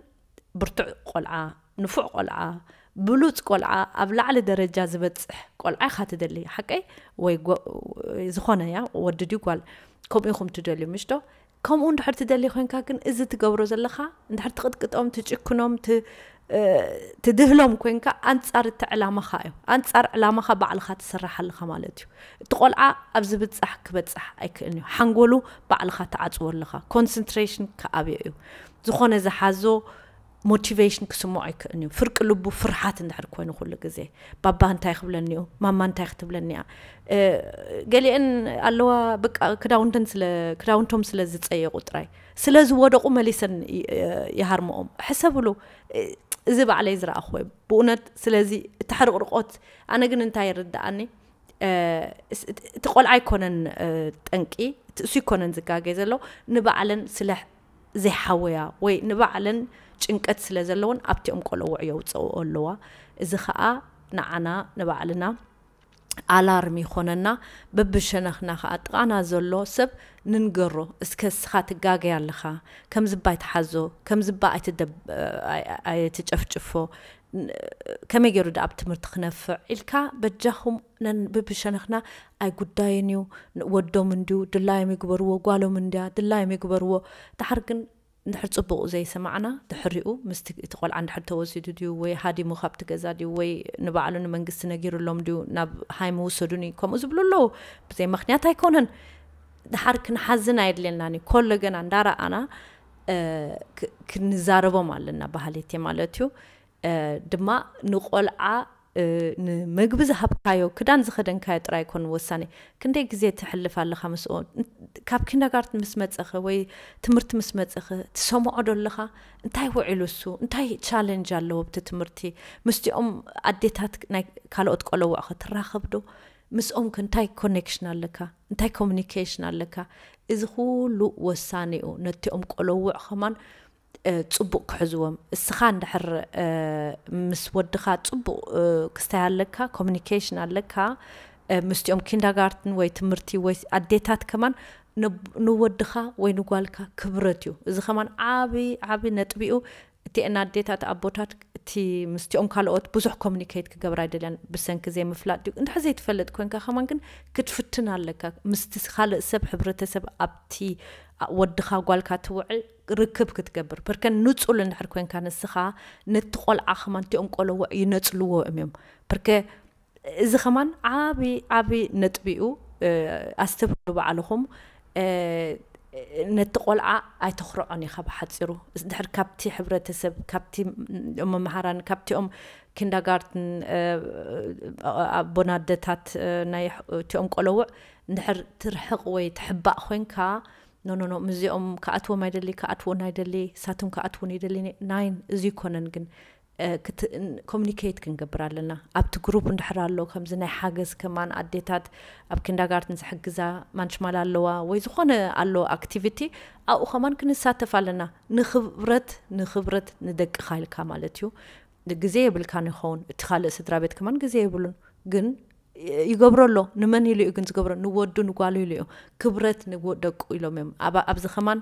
ብርቱዕ ቆልዓ፣ ንፉዕ ቆልዓ፣ ብሉጽ ቆልዓ፣ ኣብ ላዕሊ ደረጃ ዝበጽሕ ቆልዓ ኢኻ ትደሊ። ሓቀይ? ወይ ጎ-፣ ዝኾነ ያ፣ ወዲ ድዩ ጓል፣ ከምኡ ኢኹም ትደልዩ፣ ምሽ ዶ? ከምኡ እንድሕር ትደሊ ኮይንካ ግን፣ እዚ ትገብሮ ዘለኻ፣ እንድሕር ትቕጥቅጦም፣ ትጭክኖም፣ ት-፣ እ፣ ትድህሎም ኮይንካ፣ ኣንጻር እቲ ዕላማኻ እዩ። ኣንጻር ዕላማኻ ባዕልኻ ትስራሕ ኣለኻ ማለት እዩ። እቲ ቆልዓ ኣብ ዝብጻሕ ክበጽሕ ኣይክእልን እዩ። ሓንጎሉ ባዕልኻ ትዓጽዎ ኣለኻ። ኮንሰንትሬሽን ክኣብዮ እዩ። ዝኾነ ዝሓዞ ሞቲቬሽን ክስምዖ ኣይክእልን እዩ። ፍርቂ ልቡ ፍርሓት እንድሕር ኮይኑ ኩሉ ግዜ፣ ባባ እንታይ ክብለኒ እዩ? ማማ እንታይ ክትብለኒ እያ? እ፣ ገሊአን ኣለዋ፣ በቃ ክዳውንተን ስለ፣ ክዳውንቶም ስለ ዝጸየቑ ጥራይ፣ ስለ ዝወደቑ መሊሰን ይ-፣ እ፣ ይሃርምኦም። ሕሰብሉ፣ እ፣ እዚ ባዕለይ ዝረኣኹዎ እዩ ብእውነት። ስለዚ እቲ ሕርቕርቆት፣ ኣነ ግን እንታይ ይርድኣኒ፣ እ፣ እስ-፣ እቲ ቆልዓ ኣይኮነን፣ እ፣ ጠንቂ፣ እቲ እሱ ኣይኮነን ዝጋገ ዘሎ፣ ንባዕለን ስለ ዘይሓወያ ወይ ንባዕለን ጭንቀት ስለ ዘለወን ኣብቲኦም ቆለውዕ የውፅኦ ኣለዋ። እዚ ኸኣ ንዓና ንባዕልና ኣላርም ይኾነና። በብሸነኽና ኸኣ ጥቓና ዘሎ ሰብ ንንገሮ፣ እስከ እስኻ ትጋገይ ኣለኻ፣ ከምዚ እባ ኣይትሓዞ፣ ከምዚ እባ ኣይትደብ-፣ ኣይ-፣ ኣይትጨፍጭፎ፣ ን-፣ ከመይ ገይሩ ደኣ ኣብ ትምህርቲ ክነፍዕ ኢልካ በጃኹም ነን-፣ በብሸነኽና ኣይጉዳይን እዩ፣ ን-፣ ወዶም እንድዩ፣ ድላዮም ይግበርዎ፣ ጓሎም እንድያ፣ ድላዮም ይግበርዎ። ደሓር ግን እንድሕር ጽቡቕ ዘይሰማዕና፣ ድሕሪኡ ምስቲ እቲ ቆልዓ እንድሕር ተወሲዱ ድዩ ወይ ሃዲሙ ካብቲ ገዛ ድዩ ወይ ንባዕሉ ንመንግስቲ ነጊሩሎም ድዩ ናብ ሃይም ውሰዱኒ ከምኡ ዝብሉ ኣለዉ። ብዘይ ምኽንያት ኣይኮነን። ደሓር ክንሓዝን ኣየድልየናን እዩ። ኮሎ ገና እንዳረኣና፣ እ፣ ክ-፣ ክንዛረቦም ኣለና ባህልቲ ማለት እዩ። እ፣ ድማ ንቆልዓ፣ እ፣ ንምግቢ ዝሃብካዮ፣ ክዳን ዝኸደንካዮ ጥራይ ኣይኮን ወሳኒ። ክንደይ ግዜ ትሕልፍ ኣለኻ ምስኦ? ን-፣ ካብ ኪንደርጋርትን ምስ መጸኸ ወይ ትምህርቲ ምስ መጸኸ ትሰምዖ ዶ ኣለኻ? እንታይ ውዒሉ እሱ? እንታይ ቻለንጅ ኣለዎ ኣብቲ ትምህርቲ? ምስቲኦም ኣዴታት ናይ ካልኦት ቆለውዕ ኸ ትራኸብ ዶ? ምስኦም ከ እንታይ ኮኔክሽን ኣለካ? እንታይ ኮሚኒኬሽን ኣለካ? እዚ ኩሉ ወሳኒ እዩ። ነቲኦም ቆለውዕ ኸማን፣ እ፣ ጽቡቕ ክሕዝዎም። እስኻ እንድሕር፣ እ፣ ምስ ወድኻ ጽቡቕ፣ እ፣ ክስታይ ኣለካ፣ ኮሚኒኬሽን ኣለካ፣ እ፣ ምስቲኦም ኪንደርጋርትን ወይ ትምህርቲ ወይ ኣዴታት ከማን ንብ-፣ ንወድኻ ወይ ንጓልካ ክብረት እዩ። እዚ ከማን ዓቢ፣ ዓቢ ነጥቢኡ። እቲአን ኣዴታት፣ ኣቦታት፣ እቲ ምስቲኦም ካልኦት ብዙሕ ኮሚኒኬት ክገብራ ኣይደልያን፣ ብሰንኪ ዘይምፍላጥ ድዩ? እንድሕር ዘይትፈልጥ ኮንካ ከማን ግን ክትፍትን ኣለካ። ምስቲ ካልእ ሰብ፣ ሕብረተሰብ፣ ኣብቲ ወድኻ ጓልካ ትውዕል ርክብ ክትገብር። ፐርከ ንጹል እንድሕር ኮንካ ንስኻ፣ ነቲ ቆልዓ ከማን እቲኦም ቆለውዕ ይነጽልዎ እዮም። ፐርከ እዚ ከማን ዓቢ፣ ዓቢ ነጥቢኡ፣ እ፣ ኣስተብህሉ ባዕልኹም። እ፣ ነቲ ቆልዓ ኣይተኽርዖን ኢኻ ብሓጺሩ። ድሕር ካብቲ ሕብረተሰብ፣ ካብቲ መምሃራን፣ ካብቲኦም ኪንደርጋርትን፣ እ፣ ኣቦን ኣደታት፣ እ፣ ናይ እቲኦም ቆለውዕ እንድሕር ትርሕቕ ወይ ትሕባእ ኮይንካ፣ ኖ፣ ኖ፣ ኖ፣ ምስዚኦም ክኣትዎም ኣይደሊ፣ ክኣትዎን ኣይደሊ፣ ሳቶም ክኣትውን ይደሊ፣ ናይን፣ እዚ ይኮነን ግን፣ እ፣ ክት-፣ ን-፣ ኮሚኒኬት ክንገብር ኣለና። ኣብቲ ግሩፕ እንድሕር ኣሎ፣ ከምዚ ናይ ሓገዝ ከማን ኣዴታት ኣብ ኪንደርጋርትን ዝሕግዛ ማንችማል ኣለዋ፣ ወይ ዝኾነ ኣሎ ኣክቲቪቲ፣ ኣብኡ ከማን ክንሳተፍ ኣለና። ንኽብረት፣ ንኽብረት ንደቅኻ ኢልካ ማለት እዩ። ግዜ የብልካን ይኸውን። እቲ ካልእ ስድራ ቤት ከማን ግዜ የብሉን። ግን ይገብሮ ኣሎ። ንመን ኢሉ እዩ ግን ዝገብሮ? ንወዱ ንጓሉ ኢሉ እዩ። ክብረት ንደቁ ኢሎም እዮም። ኣብዚ ከማን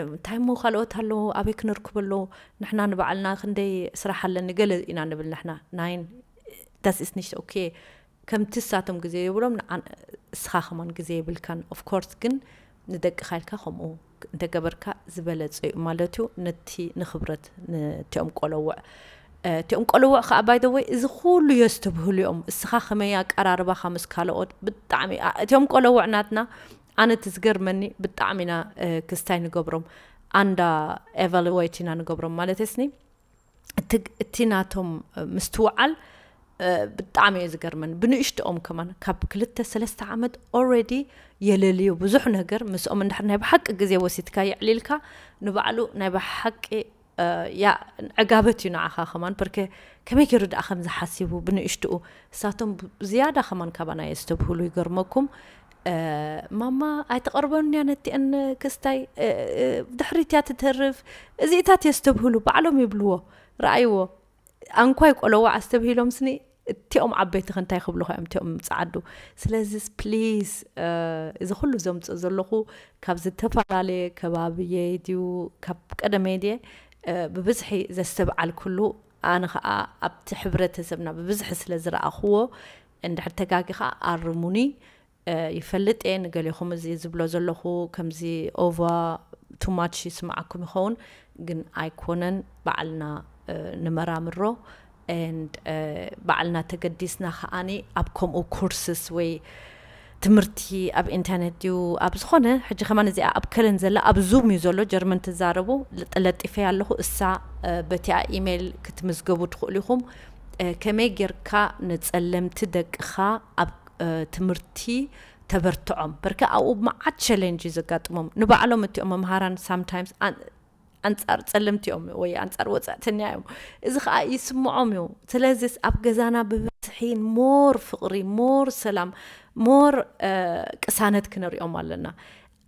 እንታይ ሞ ካልኦት ኣለዉ? ኣበይ ክንርክብ ኣለዉ? ንሕና ንባዕልና ክንደይ ስራሕ ኣለኒ ገለ ኢና ንብል ንሕና። ናይን ዳስ ኢስ ኒሽት ኦኬ። ከምቲ እሳቶም ግዜ የብሎም፣ እስኻ ከማን ግዜ የብልካን። ኦፍኮርስ ግን ንደቅኻ ኢልካ ከምኡ እንተገበርካ ዝበለጸ እዩ ማለት እዩ። ነቲ ንኽብረት ንቲኦም ቆለውዕ እቲኦም ቆለውዕ ከዓ ባይ ወይ እዚ ኩሉ የስተብህሉ እዮም። እስኻ ከመይ ኣቀራርባኻ ምስ ካልኦት ብጣዕሚ እቲኦም ቆለውዕ ናትና። ኣነ እቲ ዝገርመኒ ብጣዕሚ ኢና ክስታይ ንገብሮም ኣንዳ ኤቫሉዌት ኢና ንገብሮም ማለት ስኒ እቲ ናቶም ምስትውዓል ብጣዕሚ እዩ ዝገርመን። ብንእሽትኦም ከማን ካብ ክልተ ሰለስተ ዓመት ኦረዲ የለልዩ ብዙሕ ነገር ምስኦም እንድሕር ናይ ብሓቂ ግዜ ወሲድካ የዕሊልካ ንባዕሉ ናይ ብሓቂ ያ ዕጋበት እዩ ንዓኻ ከማን ፐርከ ከመይ ገይሩ ደኣ ከም ዝሓሲቡ ብንእሽትኡ እሳቶም ዝያዳ ከማን ካባና የስተብህሉ ይገርመኩም። ማማ ኣይተቐርበንያ ነቲአን ክስታይ ድሕሪት እያ ትተርፍ። እዚኢታት የስተብህሉ ባዕሎም ይብልዎ። ረኣይዎ። ኣንኳይ ቆለዋ ኣስተብሂሎም ስኒ እቲኦም ዓበይቲ ክንታይ ክብሉ ኸዮም እቲኦም ጸዓዱ። ስለዚ ፕሊዝ እዚ ኩሉ ዘምጽእ ዘለኹ ካብ ዝተፈላለየ ከባብየ ድዩ ካብ ቀደመይ ድየ ብብዝሒ ዘስተብዓል ኩሉ ኣነ ኸዓ ኣብቲ ሕብረተሰብና ብብዝሒ ስለ ዝረኣኽዎ እንድሕር ተጋጊ ኸዓ ኣርሙኒ። ይፈልጥ እየ ንገሌኹም እዚ ዝብሎ ዘለኹ ከምዚ ኦቫ ቱማች ይስምዓኩም ይኸውን ግን ኣይኮነን። ባዕልና ንመራምሮ and ባዕልና ተገዲስና ከዓኒ ኣብ ከምኡ ኩርስስ ወይ ትምህርቲ ኣብ ኢንተርነት ድዩ ኣብ ዝኾነ ሕጂ ከማን እዚኣ ኣብ ከለን ዘላ ኣብ ዙም እዩ ዘሎ ጀርመን ትዛረቡ ለጢፈያ ኣለኹ እሳ በቲኣ ኢሜይል ክትምዝገቡ ትኽእሉ ኢኹም። ከመይ ጌርካ ንጸለምቲ ደቅኻ ኣብ ትምህርቲ ተበርትዖም በርከ ኣብኡ መዓት ቸለንጅ እዩ ዘጋጥሞም ንባዕሎም እቲኦም መምሃራን ሳምታይምስ ኣንጻር ጸለምቲ እዮም ወይ ኣንጻር ወጻእተኛ እዮም። እዚ ከዓ ይስምዖም እዩ። ስለዚስ ኣብ ገዛና ብብዝሒ ሞር ፍቕሪ ሞር ሰላም ሞር ቅሳነት ክነሪኦም ኣለና።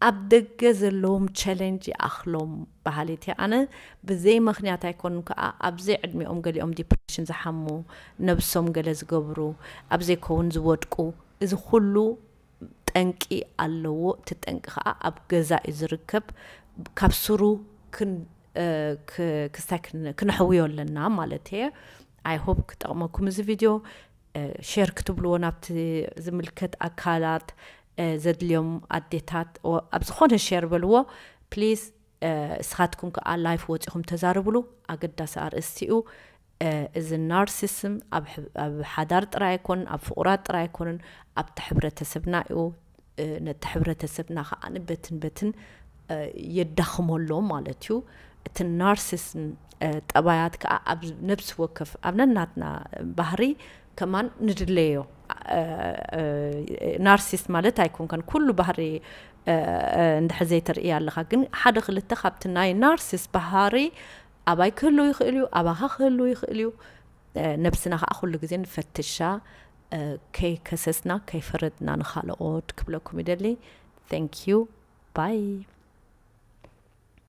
ኣብ ደገ ዘለዎም ቸለንጅ ይኣኽሎም በሃሊት እየ ኣነ። ብዘይ ምኽንያት ኣይኮኑን ከዓ ኣብ ዘይዕድሚኦም ገሊኦም ዲፕሬሽን ዝሓሙ፣ ነብሶም ገለ ዝገብሩ፣ ኣብ ዘይከውን ዝወድቁ፣ እዚ ኩሉ ጠንቂ ኣለዎ። እቲ ጠንቂ ከዓ ኣብ ገዛ እዩ ዝርከብ። ካብ ስሩ ክስታይ ክነሕውዮ ኣለና ማለት እየ። I hope ክጠቕመኩም እዚ ቪድዮ። ሼር ክትብልዎ ናብቲ ዝምልከት ኣካላት ዘድልዮም ኣዴታት ኣብ ዝኾነ ሼር በልዎ ፕሊዝ። እስኻትኩም ከዓ ላይፍ ወፂኹም ተዛርብሉ። ኣገዳሲ ኣርእስቲ እዩ። እዚ ናርሲስም ኣብ ሓዳር ጥራይ ኣይኮንን ኣብ ፍቑራት ጥራይ ኣይኮንን ኣብቲ ሕብረተሰብና እዩ። ነቲ ሕብረተሰብና ከዓ ንበትን በትን የዳኽሞ ኣሎ ማለት እዩ። እቲ ናርሲስም ጠባያት ከዓ ኣብ ነብሲ ወከፍ ኣብ ነናትና ባህሪ ከማን ንድለዮ። ናርሲስት ማለት ኣይኮንከን ኩሉ ባህሪ እንድሕር ዘይተርእያ ኣለኻ ግን ሓደ ክልተ ካብቲ ናይ ናርሲስት ባህሪ ኣባይ ክህልው ይኽእል እዩ ኣባኻ ክህልው ይኽእል እዩ። ነብስና ከዓ ኩሉ ግዜ ንፈትሻ። ከይከሰስና ከይፈረድና ንኻልኦት ክብለኩም ይደሊ። Thank you. Bye.